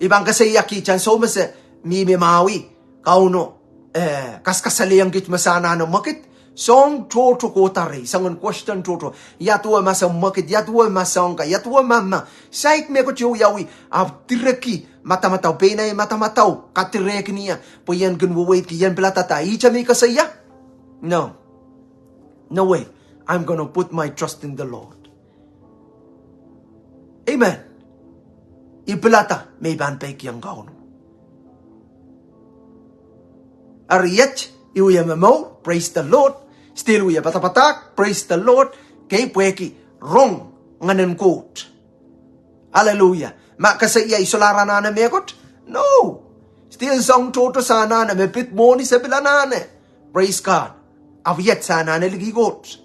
I pahn koasoia kiht ansou me se mihmi mwahu, Kauno, eh, kaskasalehiong kiht me se anahne mwekid, soahng tohto kohda rehi, soangen question tohto, ia duwe ma se mwekid, ia duwe ma soahng ka, ia duwe ma ma, saik mehkot ieu wiawi, ahpw direkih madamadau, pein ei madamadau kadirehkin ie, pwe I en kin weweidki, I en pilada ihte me I koasoia. No. No way. I'm gonna put my trust in the Lord. Amen. I pilada me I pahn peikiong Kauno. Eri iet, I wie momour, praise the Lord. Still wie padapadahk, praise the Lord. Kei, pwehki rong ngehn en Koht. Aleluia. Ma koasoia I solahr anahne mehkot? No. Still soahng tohto se anahne, me pid mwohni se pil anahne. Praise God. Ahpw iet se anahne liki Koht.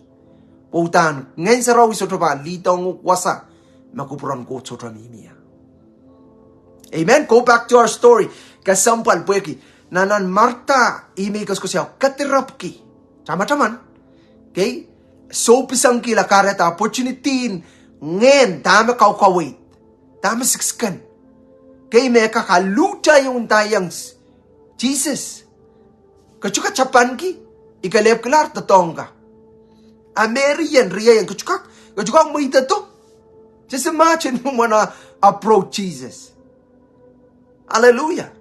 Pwe uhdahn Ngehn Sarawi sohte pahn lihdohng uhk wasa me kupwuren Koht sohte mihmi ie. Amen. Go back to our story. Kesempwal pwehki nan, nan Marda, ihme I koasoakoasoia, kadirepwki. Tamataman. Kei, sohpeisangkihla kahrehda opportunity en ngehn dahme kaukaweid, dahme siksken. Kei, me kak aluhte ieu ndaiong Sises. Ke sohte kak tapanki, I kelehpwkilahr doadoahk ka. A Meri ien rieien, ke sohte kak, ke sohte kak mweidodo. Just imagine mwomwen e approach Sises. Aleluia.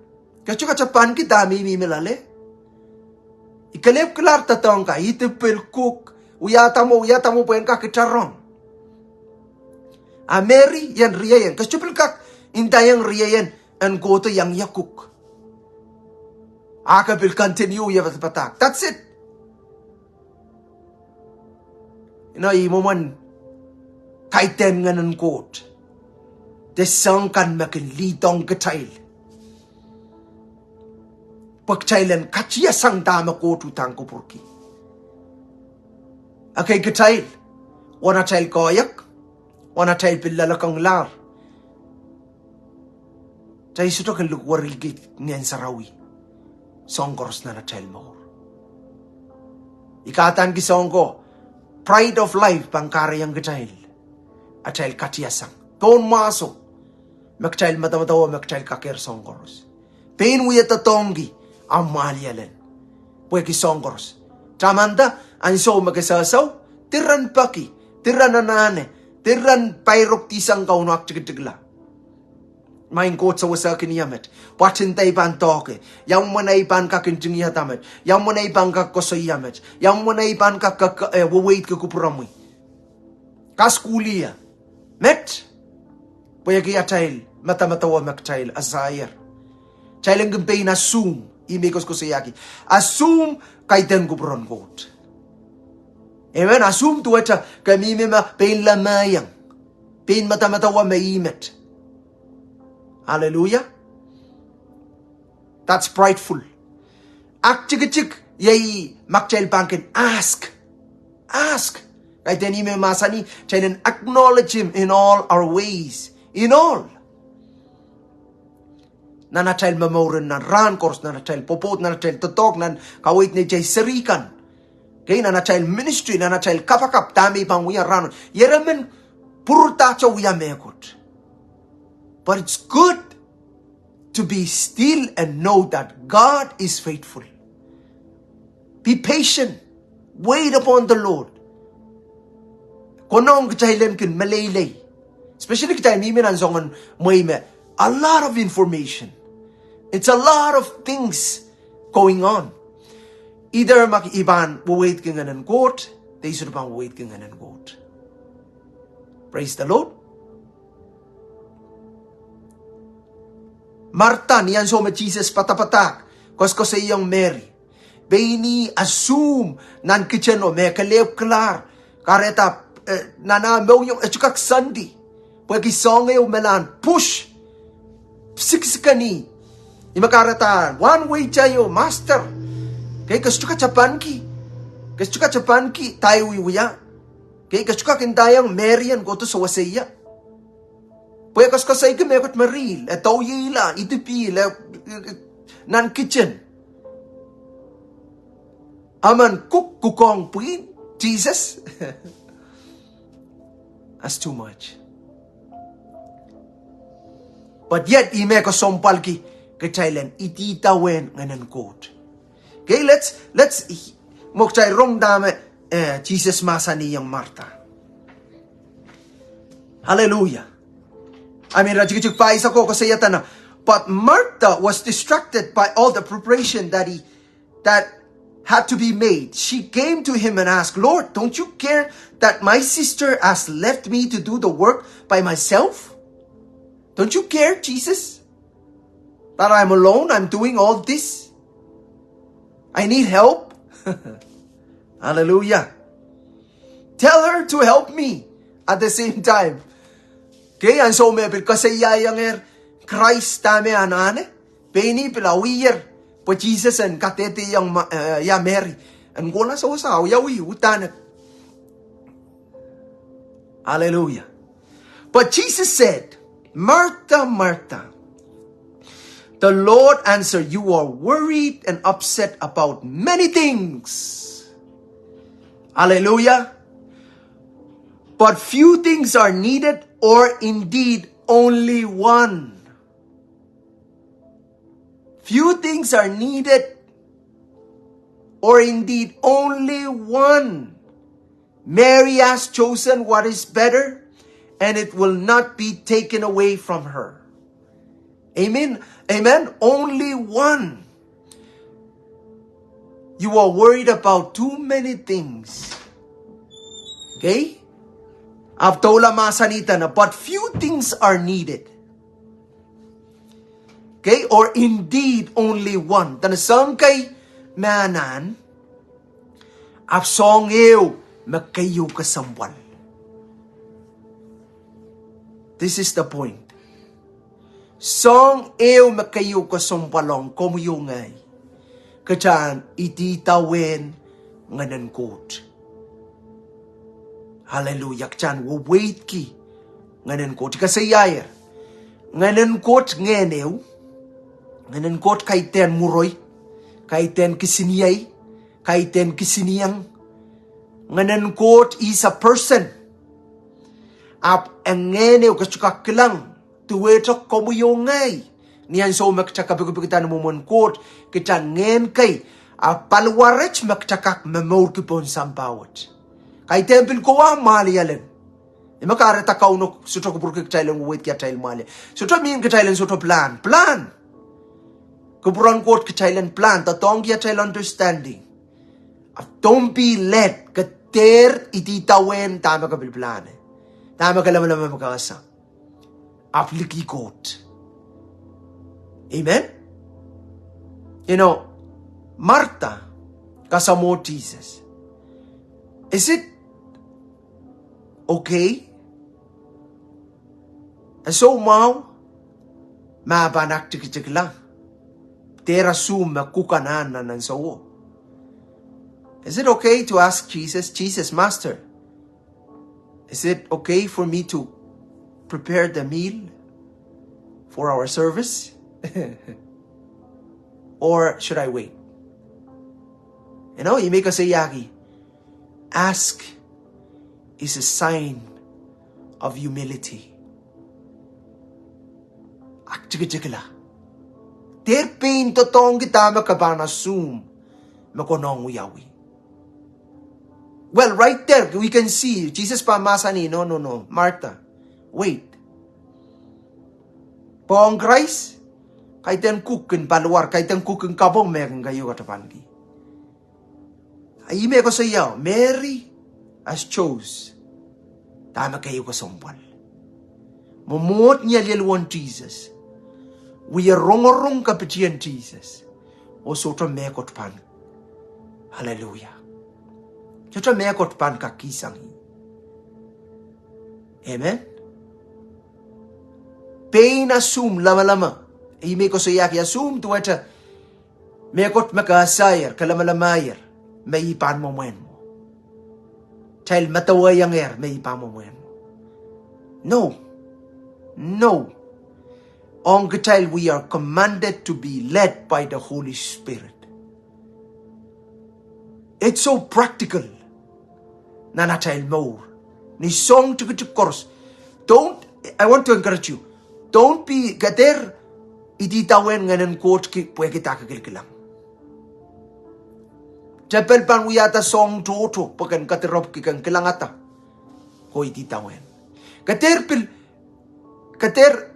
Ke sohte kak tapanki dahme I mihmi loale. I kelehpwkilahr doadoahk ka, I de pil kuk, wiahda mwo, wiahda mwo pwehn kak itarong. A Meri ien rieien, ke sohte pil kak ndaiong rieien en kohdo iang ie kuk. A ke pil continue ie padapadahk. That's it. You know, ih mwomwen kaidehn Ngehn en Koht de soahng kan me kin lihdohng kitail pwe kitail en katiasang dahme Koht uhdahn kupwurki. Ekei kitail, wen atail koahiek, wen atail pil loalokong lahr, kitail sohte kin likwerki Ngehn Sarawi soahng koaros nan atail mour. I kadaneki soahng ko, pride of life pahn kahrehiong kitail atail katiasang. Pohn mwahso me kitail madamadau me kitail kakehr soahng koaros. Pein wie doadoahngki omw mwahliel en pwehki soahng koaros. Tamanda, ansou me ke sehse, diren peki, diren anahne, diren pairoktihsang Kauno, aktikitikla. Maing Koht, sewesehkin ie met, pwe atin dei pahn doahke, ia mwomwen ei pahn kak ntingihada met, ia mwomwen ei pahn kak koasoia met, ia mwomwen ei pahn kak, kak, eh, weweidki kupwuromwi. Kasukuhl ie met, pwehki atail madamadau me kitail esaier. Kitail en kin pein assume, ihme I koasoakoasoiahki, assume kaidehn kupwuren Koht. Amen. Assume duwehte ke mihmi me pein lemehiong, pein medemedewe me ihmet. Hallelujah. That's prideful. Aktikitik, iei ma kitail pahn kin ask. Ask. Kaidehn ih me mahsanih, kitail en acknowledge him in all our ways. In all. Nan atail momour, nan rahn koaros, nan atail pwopwoud, nan atail doadoahk, nan kaweid neitail seri kan. Kei, nan atail ministry, nan atail kapakap, dahme I pahn wia rahno. Ieremen pwurodo wia mehkot. But it's good to be still and know that God is faithful. Be patient. Wait upon the Lord. Konehng kitail en kin meleilei. Especially kitail mihmi nan soangen mwehi me a lot of information. It's a lot of things going on. Either ma I pahn weweidki Ngehnen Koht, de I sohte pahn weweidki Ngehnen Koht. Praise the Lord. Martha, ni ansou me Sises padapadahk, koasoakoasoiong Meri. Pein ih assume nan kitchen o me kelehpw kilahr. Kahrehda, eh, nan ah mohngiong e sohte kak Sunday. Pwehki soahng ehu me lahn push. Sikisikeni. Ih me kahrehda, wan weitail o, Master. Kei, ke sohte kak tapanki. Ke sohte kak tapanki, dahme I wia. Kei, ke sohte kak ndaiong Meri en kohdo sewese ie. Pwe e koasoakoasoiki mehkot me rihl, e doiehla, idipihl, e, nan kitchen. Emen kuk, kukohng pwihn, Sises. That's too much. But yet, ih me kesempwalki kitail en idawehn Ngehnen Koht. Okay, let's, let's, mwo kitail rong dahme, eh, Sises mahsanihong Martha. Hallelujah. I mean, iretikitik pahisek ko koasoia dene, but Martha was distracted by all the preparation that he, that had to be made. She came to him and asked, Lord, don't you care that my sister has left me to do the work by myself? Don't you care, Jesus, that I'm alone, I'm doing all this? I need help. Hallelujah. Tell her to help me at the same time. Okay, ansou me pil koasoiaiongehr Krais dahme anahne, pein ih pil awiher, pwe Sises en kadehdehiong ma-, eh, ia Meri en kohla sewese, ia wia uhdahn. Hallelujah. But Jesus said, Martha, Martha, the Lord answered, you are worried and upset about many things. Hallelujah. But few things are needed, or indeed only one. Few things are needed, or indeed only one. Mary has chosen what is better, and it will not be taken away from her. Amen. Amen. Only one. You are worried about too many things. Okay? Ahpw doula mahsanih dene, but few things are needed. Okay? Or indeed only one. Dene soahng kei me anahn, ahpw soahng ehu me keieu kesempwal. This is the point. Soahng ehu me keieu kesempwal ong komwi oh ngehi, kitail en idawehn Ngehnen Koht. Hallelujah. Kitail en weweidki Ngehnen Koht. I koasoiaier, Ngehnen Koht ngehn ehu. Ngehnen Koht kaidehn mwuroi, kaidehn kisiniei, kaidehn kisinieng. Ngehnen Koht is a person. Ahpw e ngehn ehu. Ke sohte kak kilang, duwehte komwi oh ngehi, ni ansou me kitail kapikipikda ni mwomwen Koht, kitail ngehn kei, ahpw paliwaret me kitail kak momourki pohn sampah wet. Kaidehn pil kowa mwahliel en. Ih me kahrehda Kauno sohte kupwurki kitail en weweidki atail mwahliel. Sohte mihmi kitail en sohte plan. Plan. Kupwuren Koht kitail en plan. Doadoahngki atail understanding. Ahpw don't be led, ke dehr idawehn dahme ke pil plane, dahme ke lamalam me ke ese. Ahpw liki Koht. Amen. You know, Martha kasamwo Sises. Is it okay? E soumwahu ma pahn aktikitikla, dehr assume me kuk anahn nan ansouo. Is it okay to ask Jesus, Jesus, Master, is it okay for me to prepare the meal for our service? Or should I wait? You know, I men koasoiahki, ask is a sign of humility. Aktikitikla. Dehr pein doadoahngki dahme ke pahn assume me konehng wiawi. Well, right there, we can see, Jesus pahn mahsanih, no, no, no, Martha, wait. Pwe ong Krais, kaidehn kuk en paliwar, kaidehn kuk en kapwung me kin keieu katapanki. Ih me koasoia, Mary has chose dahme keieu kesempwal. Mwomwohd ni alialu en Sises. Wie rongorong kapitien Sises. Oh sohte mehkot pahn. Hallelujah. Sohte mehkot pahn kak kihsang ih. Amen. Pein assume, lamalama. Ih me koasoiahki assume duwehte mehkot me ke esaier, ke lamalamaier, me ih pahn mwomwen mwo. Kitail medewehiengehr me ih pahn mwomwen mwo. No. No. Ong kitail, we are commanded to be led by the Holy Spirit. It's so practical. Nan atail mour, ni soahng tikitik koaros. Don't, I want to encourage you. Don't be, ke dehr ididawehn Ngehnen Koht ki pwehki dake kilkilang. Tepel pahn wiahda soahng tohto pwe ken kadiropwki, ken kilangada, ko ididawehn. Ke dehr pil, ke dehr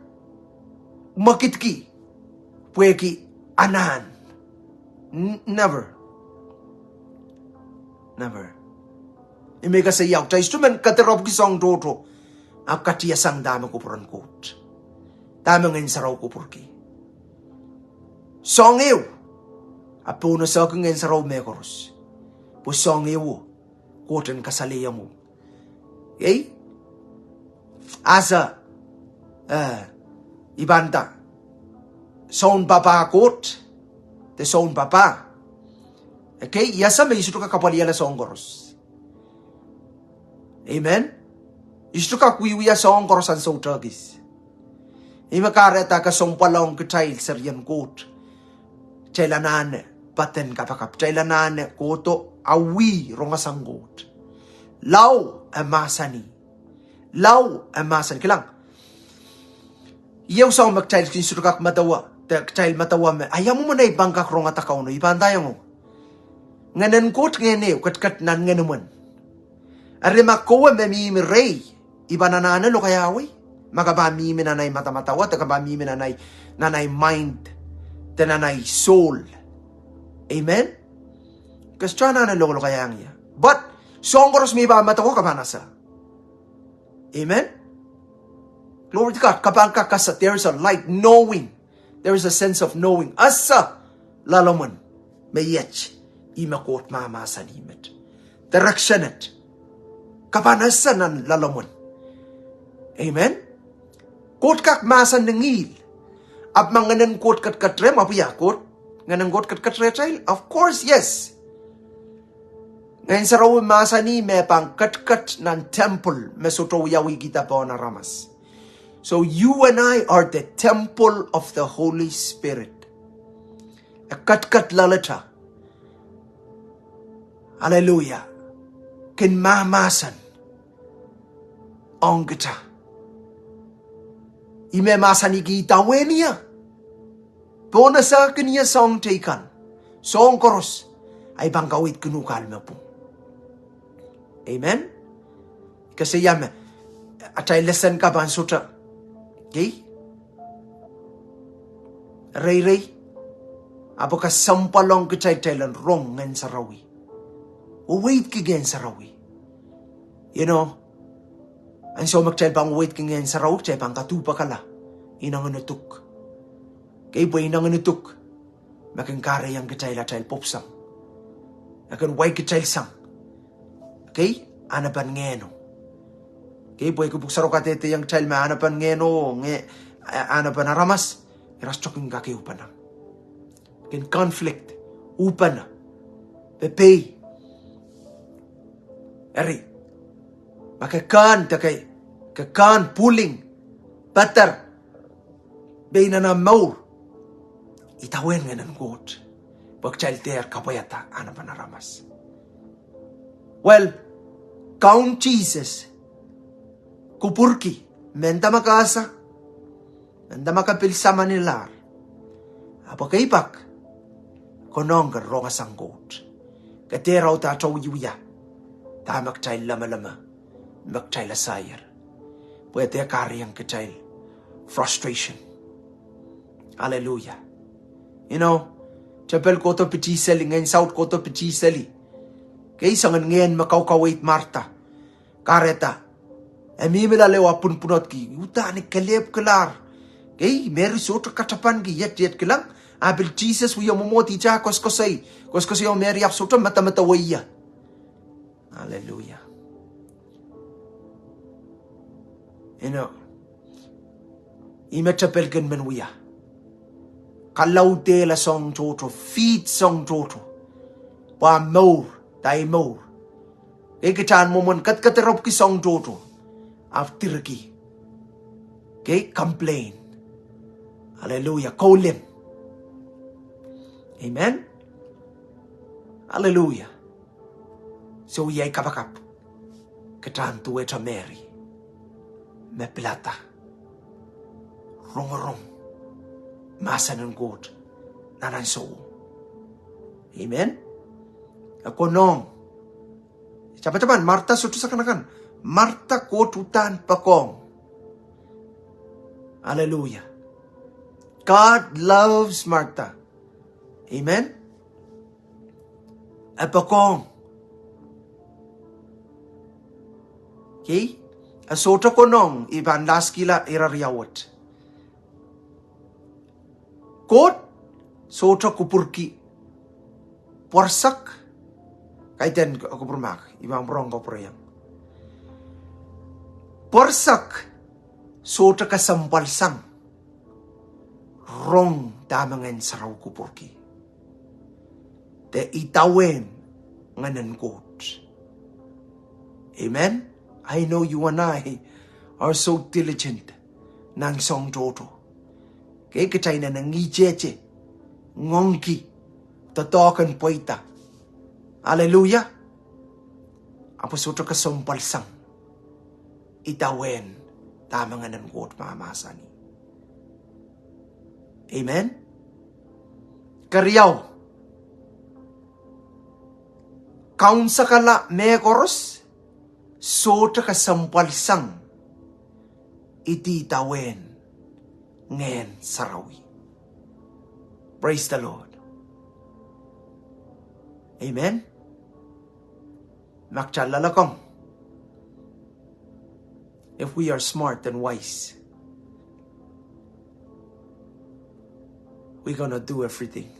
mwekidki pwehki anahn. Never. Never. I men koasoia, kitail sohte men kadiropwki soahng tohto ahpw katiasang dahme kupwuren Koht, dahme Ngehn Sarawi kupwurki. Soahng ehu, ahpw pohnese ki Ngehn Sarawi mehkoaros. Pwe soahng ehu, Koht en kasalehiong uhk. Ei, asa, eh, I pahn nda, soun papah Koht, de soun papah. Okay, I ese me I sohte kak apwalihala soahng koaros. Amen. I sohte kak wiewia soahng koaros ansou tehkis. Ih me kahrehda kesempwal ong kitail serien Koht, kitail anahne poaden kapakap, kitail anahne kohdo awi rongasang Koht. Lao e mahsanih. Lao e mahsanih. Kilang, ieu soahng me kitail kin sohte kak medewe, de kitail medewe me, ia mwomwen ei pahn kak rongada Kauno? I pahn ndahiong uhk, Ngehnen Koht ngehn ehu, ketiket nan Ngenomwen. Eri ma kowe me mihmi rehi, I pahn anahne lokaiahwei? Ma ke pahn mihmi nan ei madamadau, de ke pahn mihmi nan ei, nan ei mind, de nan ei soul. Amen. Ke sohte anahne lokolokaiahng ie. But soahng koaros me I pahn medewe ke pahn ese. Amen. Glory to God. Ke pahn kak ese, there is a light, knowing. There is a sense of knowing. Ese, loalomwen me iet, ih me Koht mahmahsanih met. Direction et. Ke pahn ese nan loalomwen. Amen. Koht kak mahsen ni ngihl. Ahpw ma Ngehnen Koht ketiket rehmw, ahpw ia, Koht, Ngehnen Koht ketiket rehtail? Of course, yes. Ngehn Sarawi mahsanih me pahn ketiket nan temple me sohte wiawihkihda pohn aramas. So you and I are the temple of the Holy Spirit. E ketiket loaleta. Hallelujah. Kin mahmahsen ong kita. Ih me mahsanihki idawehn ie, pohnese kin ie soahng teikan, soahng koaros, I pahn kaweidkin uhk ahl me pwung. Amen. Koasoia me atail lesen kan pahn sohte, okay, reirei, ahpw kesempwal ong kitail, kitail en rong Ngehn Sarawi, weweidki Ngehn Sarawi. You know, ansou me kitail pahn weweidki Ngehn Sarawi, kitail pahn kaduhpekala inengen iduk. Okay, pwe inengen iduk me kin kahrehiong kitail atail pwupwusang, e kin wai kitail sang. Ei, ahnepen ngehno. Kei, pwehki pwuhk sarawio kadehdehiong kitail me ahnepen ngehno, nge, ahnepen aramas, irail sohte kin kak ehupene. Kin conflict, uhpene, pepei. Eri, ma ke kehn, de ke, ke kehn pulling, peder, pein nan omw mour, idawehn Ngehn en Koht, pwe kitail dehr kapwaiada ahnepen aramas. Well, Kaun Sises kupwurki, mehnda ma ke ese, mehnda ma ke pil samanihlahr, ahpw ekei pak konehng ke rongasang Koht. Ke dehr audaudkiwia dahme kitail lemeleme, me kitail esaier, pwe e dehr kahrehiong kitail frustration. Aleluia. You know, tepel kohdo pitih seli, ngehn saut kohdo pitih seli. Kei, soangen ngehn me kaukaweid Marda. Kahrehda e mihmi loale oh e pwunpwunodki, uhdahn I kelehpwkilahr. Kei, Meri sohte katapanki, iet, iet kilang, a pil Sises wie mwomwohdihte koaskoasoi, koaskoasoi oh Meri ahpw sohte medemedewe ie. Aleluia. You know, ih me tepel kin men wia. Kalaudehla soahng tohto, feed soahng tohto, pwe mour, de mour. Kei, kitail en mwomwen kedikedierepwki soahng tohto, ahpw direkih. Kei, complain. Aleluia. Koulin. Amen. Aleluia. Soh, iei ai kapakap. Kitail en duwehte Meri, me pilada rongorong mahsen en Koht nan ansou. Amen. E konehng. Sapatapan, Marda sohte sakanakan. Marda Koht uhdahn poakohng. Aleluia. God loves Martha. Amen. E poakohng. Kei, e sohte konehng, I pahn lahskihla ire riau wet. Koht sohte kupwurki pwerisek, kaidehn kupwur mahk, I pahn pwurehng kupwureiong. Pwerisek sohte kesempwalsang rong dahme Ngehn Sarawi kupwurki, de idawehn Ngehn en Koht. Amen. I know you and I are so diligent nan soahng tohto. Kei, kitail inenen ngihtehte, ngoangki, doadoahk en pweida. Aleluia. Ahpw sohte kesempwalsang idawehn dahme Ngehn en Koht mahmahsanih. Amen. Keriau, kaunsekala mehkoaros sohte kesempwalsang idawehn Ngehn Sarawi. Praise the Lord. Amen. Ma kitail loalokong, if we are smart and wise, we're gonna do everything.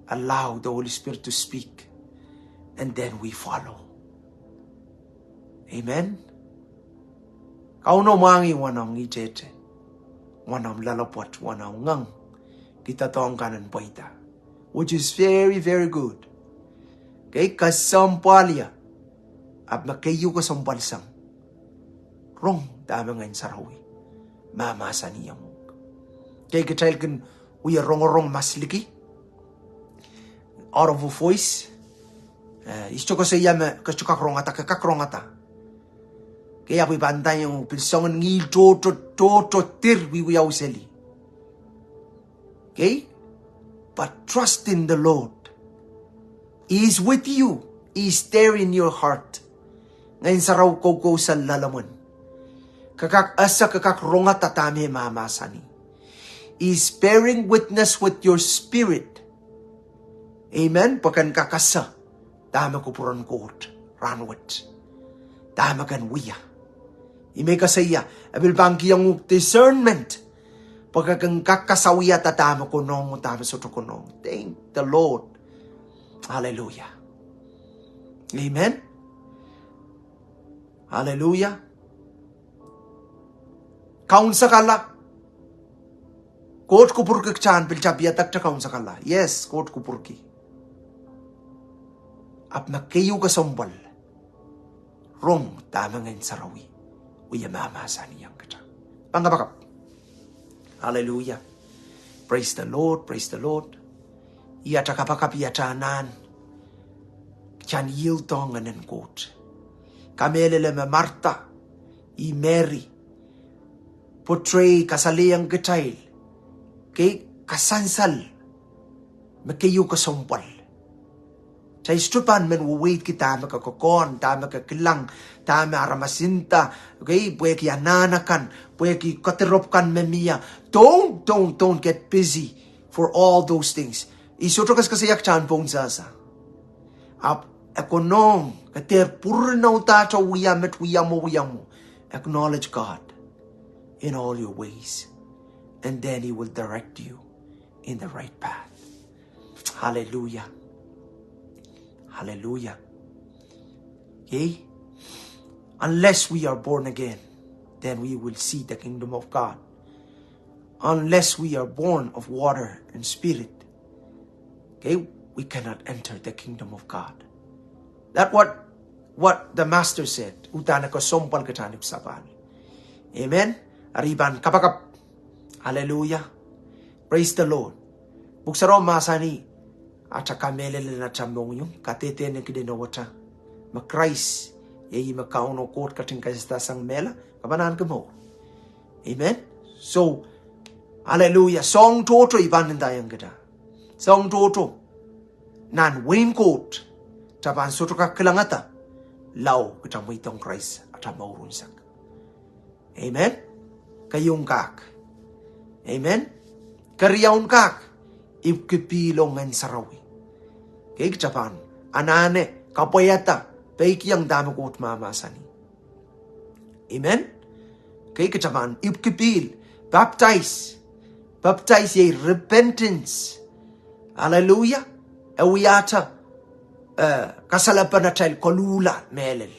Allow the Holy Spirit to speak, and then we follow. Amen. Kauno mwahngih wahnahn ngihtehte, wahnahn loalopwoat, wahnahn ngoang, ki doadoahk kan en pweida, which is very, very good. Kei, kesempwal ie, ahpw me keieu kesempwalsang rong dahme Ngehn Sarawi mahmahsanihong uhk. Kei, kitail kin wie rongorong masliki, audible voice. Eh, I sohte koasoia me ke sohte kak rongada, ke kak rongada. Kei, ahpw I pahn ndaiong pil soangen ngihl tohto, tohto dir wiewiawi seli. Kei, but trust in the Lord. He is with you. He is there in your heart. Ngehn Sarawi koukousoan loalemwen. Ke kak ese, ke kak rongada dahme mahmahsanih. He is bearing witness with your spirit. Amen. Pwe ken kak ese dahme kupwuren Koht rahnwet, dahme ken wia. Ih me I koasoia, e pil pahn kihong uhk discernment, pwe ke kin kak kasawiada dahme konehng oh dahme sohte konehng. Thank the Lord. Hallelujah. Amen. Aleluia. Kaunsakala. Koht kupwurki kitail en pil tapiada kitail kaunsakala. Yes, Koht kupwurki. Ahpw me keieu kesempwal, rong dahme Ngehn Sarawi wie mahmahsanihong kitail. Pahn kapakap. Aleluia. Praise the Lord, praise the Lord. Ih atail kapakap, ih atail anahn. Kitail en yield ong Ngehn en Koht. Kamehlele me Martha, ih Meri, portray, kasalehiong kitail, kei, kasansal me keieu kesempwal. Kitail sohte pahn men weweidki dahme ke kokohn, dahme ke kilang, dahme aramas nda, kei, pwehki anahn akan, pwehki kediropw kan me mie. Don't, don't, don't get busy for all those things. I sohte koasoakoasoia kitail en pohnsehse. Ahpw e konehng ke dehr pwurehng udahn wia met, wia mwo, wia mwo. Acknowledge God in all your ways, and then He will direct you in the right path. Hallelujah. Hallelujah. Okay? Unless we are born again, then we will see the kingdom of God. Unless we are born of water and spirit, okay, we cannot enter the kingdom of God. That what, what the master said. Udahn e kesempwal kitail en ipwsapahl. Amen. Eri I pahn kapakap. Hallelujah. Praise the Lord. Pwuhk Sarawi mahsanih, atail kamehlele nan atail mohngiong, kadehde ni kidinoweta me Krais, iei me Kauno Koht ketin kaisada sang mehla, ke pahn ahneki mour. Amen. So, hallelujah. Soahng tohto I pahn ndaiong kitail. Soahng tohto. Nan wehin Koht, kitail pahn sohte kak kilangada lao kitail mweidohng Krais atail mour unsek. Amen. Keieu kak. Amen. Keriau kak. Ipwki pihl ong Ngehn Sarawi. Kei kitail pahn anahne kapwaiada peikiong dahme Koht mahmahsanih. Amen. Kei kitail pahn ipwki pihl, baptize. Baptize iei repentance. Hallelujah. E wiahte, eh, kasalepen atail koluhla mehlel.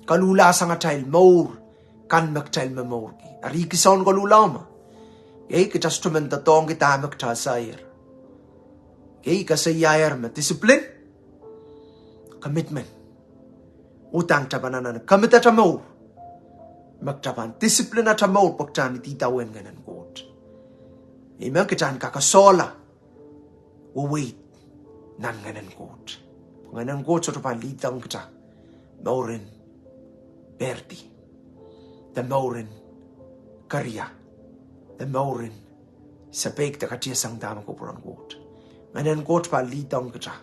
Koluhla sang atail mour, kan me kitail momourki. Eri kitail en koluhla ma. Kei kitail sohte men doadoahngki dahme kitail saier. Kei kitail saier me discipline, commitment. Udahn kitail pahn anahne commit atail mour. Me kitail pahn discipline atail mour pwe kitail en idawehn Ngehn en Koht. Amen, kitail en kak solahr weweid nan Ngehn en Koht. Ngehn en Koht sohte pahn lead ong kitail mouren pweida, de mouren keria, de mouren sapeik de katiasang dahme kupwuren Koht. Ngehn en Koht pahn lead ong kitail.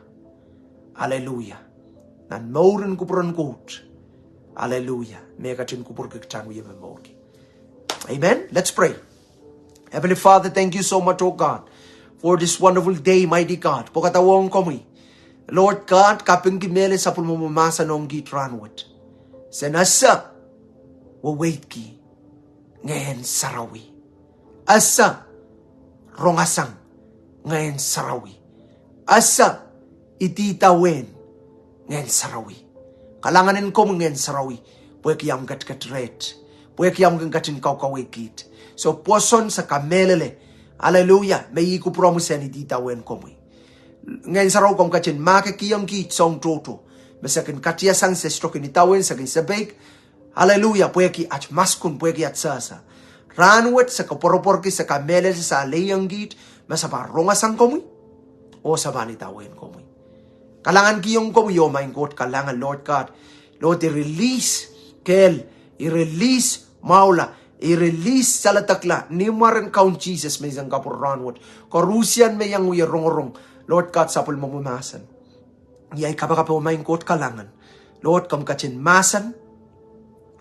Hallelujah. Nan mouren kupwuren Koht. Hallelujah. Me ketin kupwurki kitail en wie momourki. Amen. Let's pray. Heavenly Father, thank you so much, oh God, for this wonderful day, mighty God. Pwekada ong komwi, Lord God, kapingki mehlel sapwellimomwi mahsen ong kiht rahnwet. Se ese weweidki Ngehn Sarawi. Ese rongasang Ngehn Sarawi. Ese idawehn Ngehn Sarawi. Kalahngan en komwi Ngehn Sarawi, pwehki omw ketiket reht, pwehki omw kin ketin kaukaweid kiht. So pwoson se kamehlele, hallelujah, me ih kupwuromwi se en idawehn komwi. Ngehn Sarawi komw ketin mahkikihong kiht soahng tohto me se kin katiasang, se sohte kin idawehn, se kin sapeik. Hallelujah, pwehki at maskun, pwehki at sehse. Rahnwet se koapworopworki, se kamehlele, se alehiong kiht me se pahn rongasang komwi oh se pahn idawehn komwi. Kalahngankihong komwi oh Maing Koht, kalahngan Lord God. Lord, I release kehl, I release mwahula, I release saledekla ni mwaren Kaun Sises menseng kapwurehng rahnwet. Koaruhsie me iang wie rongorong, Lord God, sapwellimomwi mahsen. Ni ahi kapakap oh Maing Koht, kalahngan. Lord, komw ketin mahsen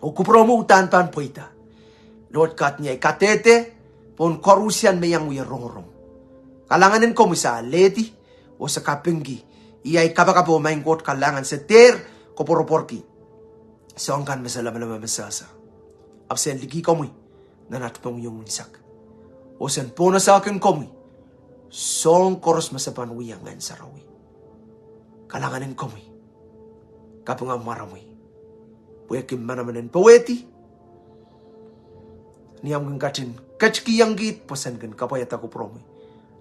oh kupwuromwi udahn pahn pweida, Lord God, ni ahi kadehde pohn koaruhsie me iang wie rongorong. Kalahngan en komwi se alehdi oh se kapingki. Ni ahi kapakap oh Maing Koht, kalahngan, se dehr koapworopworki soahng kan me se lamalam me sehse. Ahpw se en liki komwi nan at mohngiong unsek oh se en pwonehsang komwi soahng koaros me se pahn wia Ngehn Sarawi. Kalahngan en komwi, kaping ahmw mwaromwi. pwehki manaman en powehdi. Ni omw kin ketin ketikihong kihd pwe sen kin kapwaiada kupwuromwi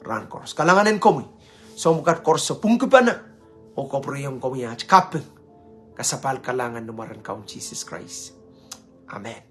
rahn koaros. Kalahngan en komwi. Soahng pwukat koaros pwungkipene oh kapwurehiong komwi aht kaping, kasapahl, kalahngan ni mwaren Kaun Sises Krais. Amen.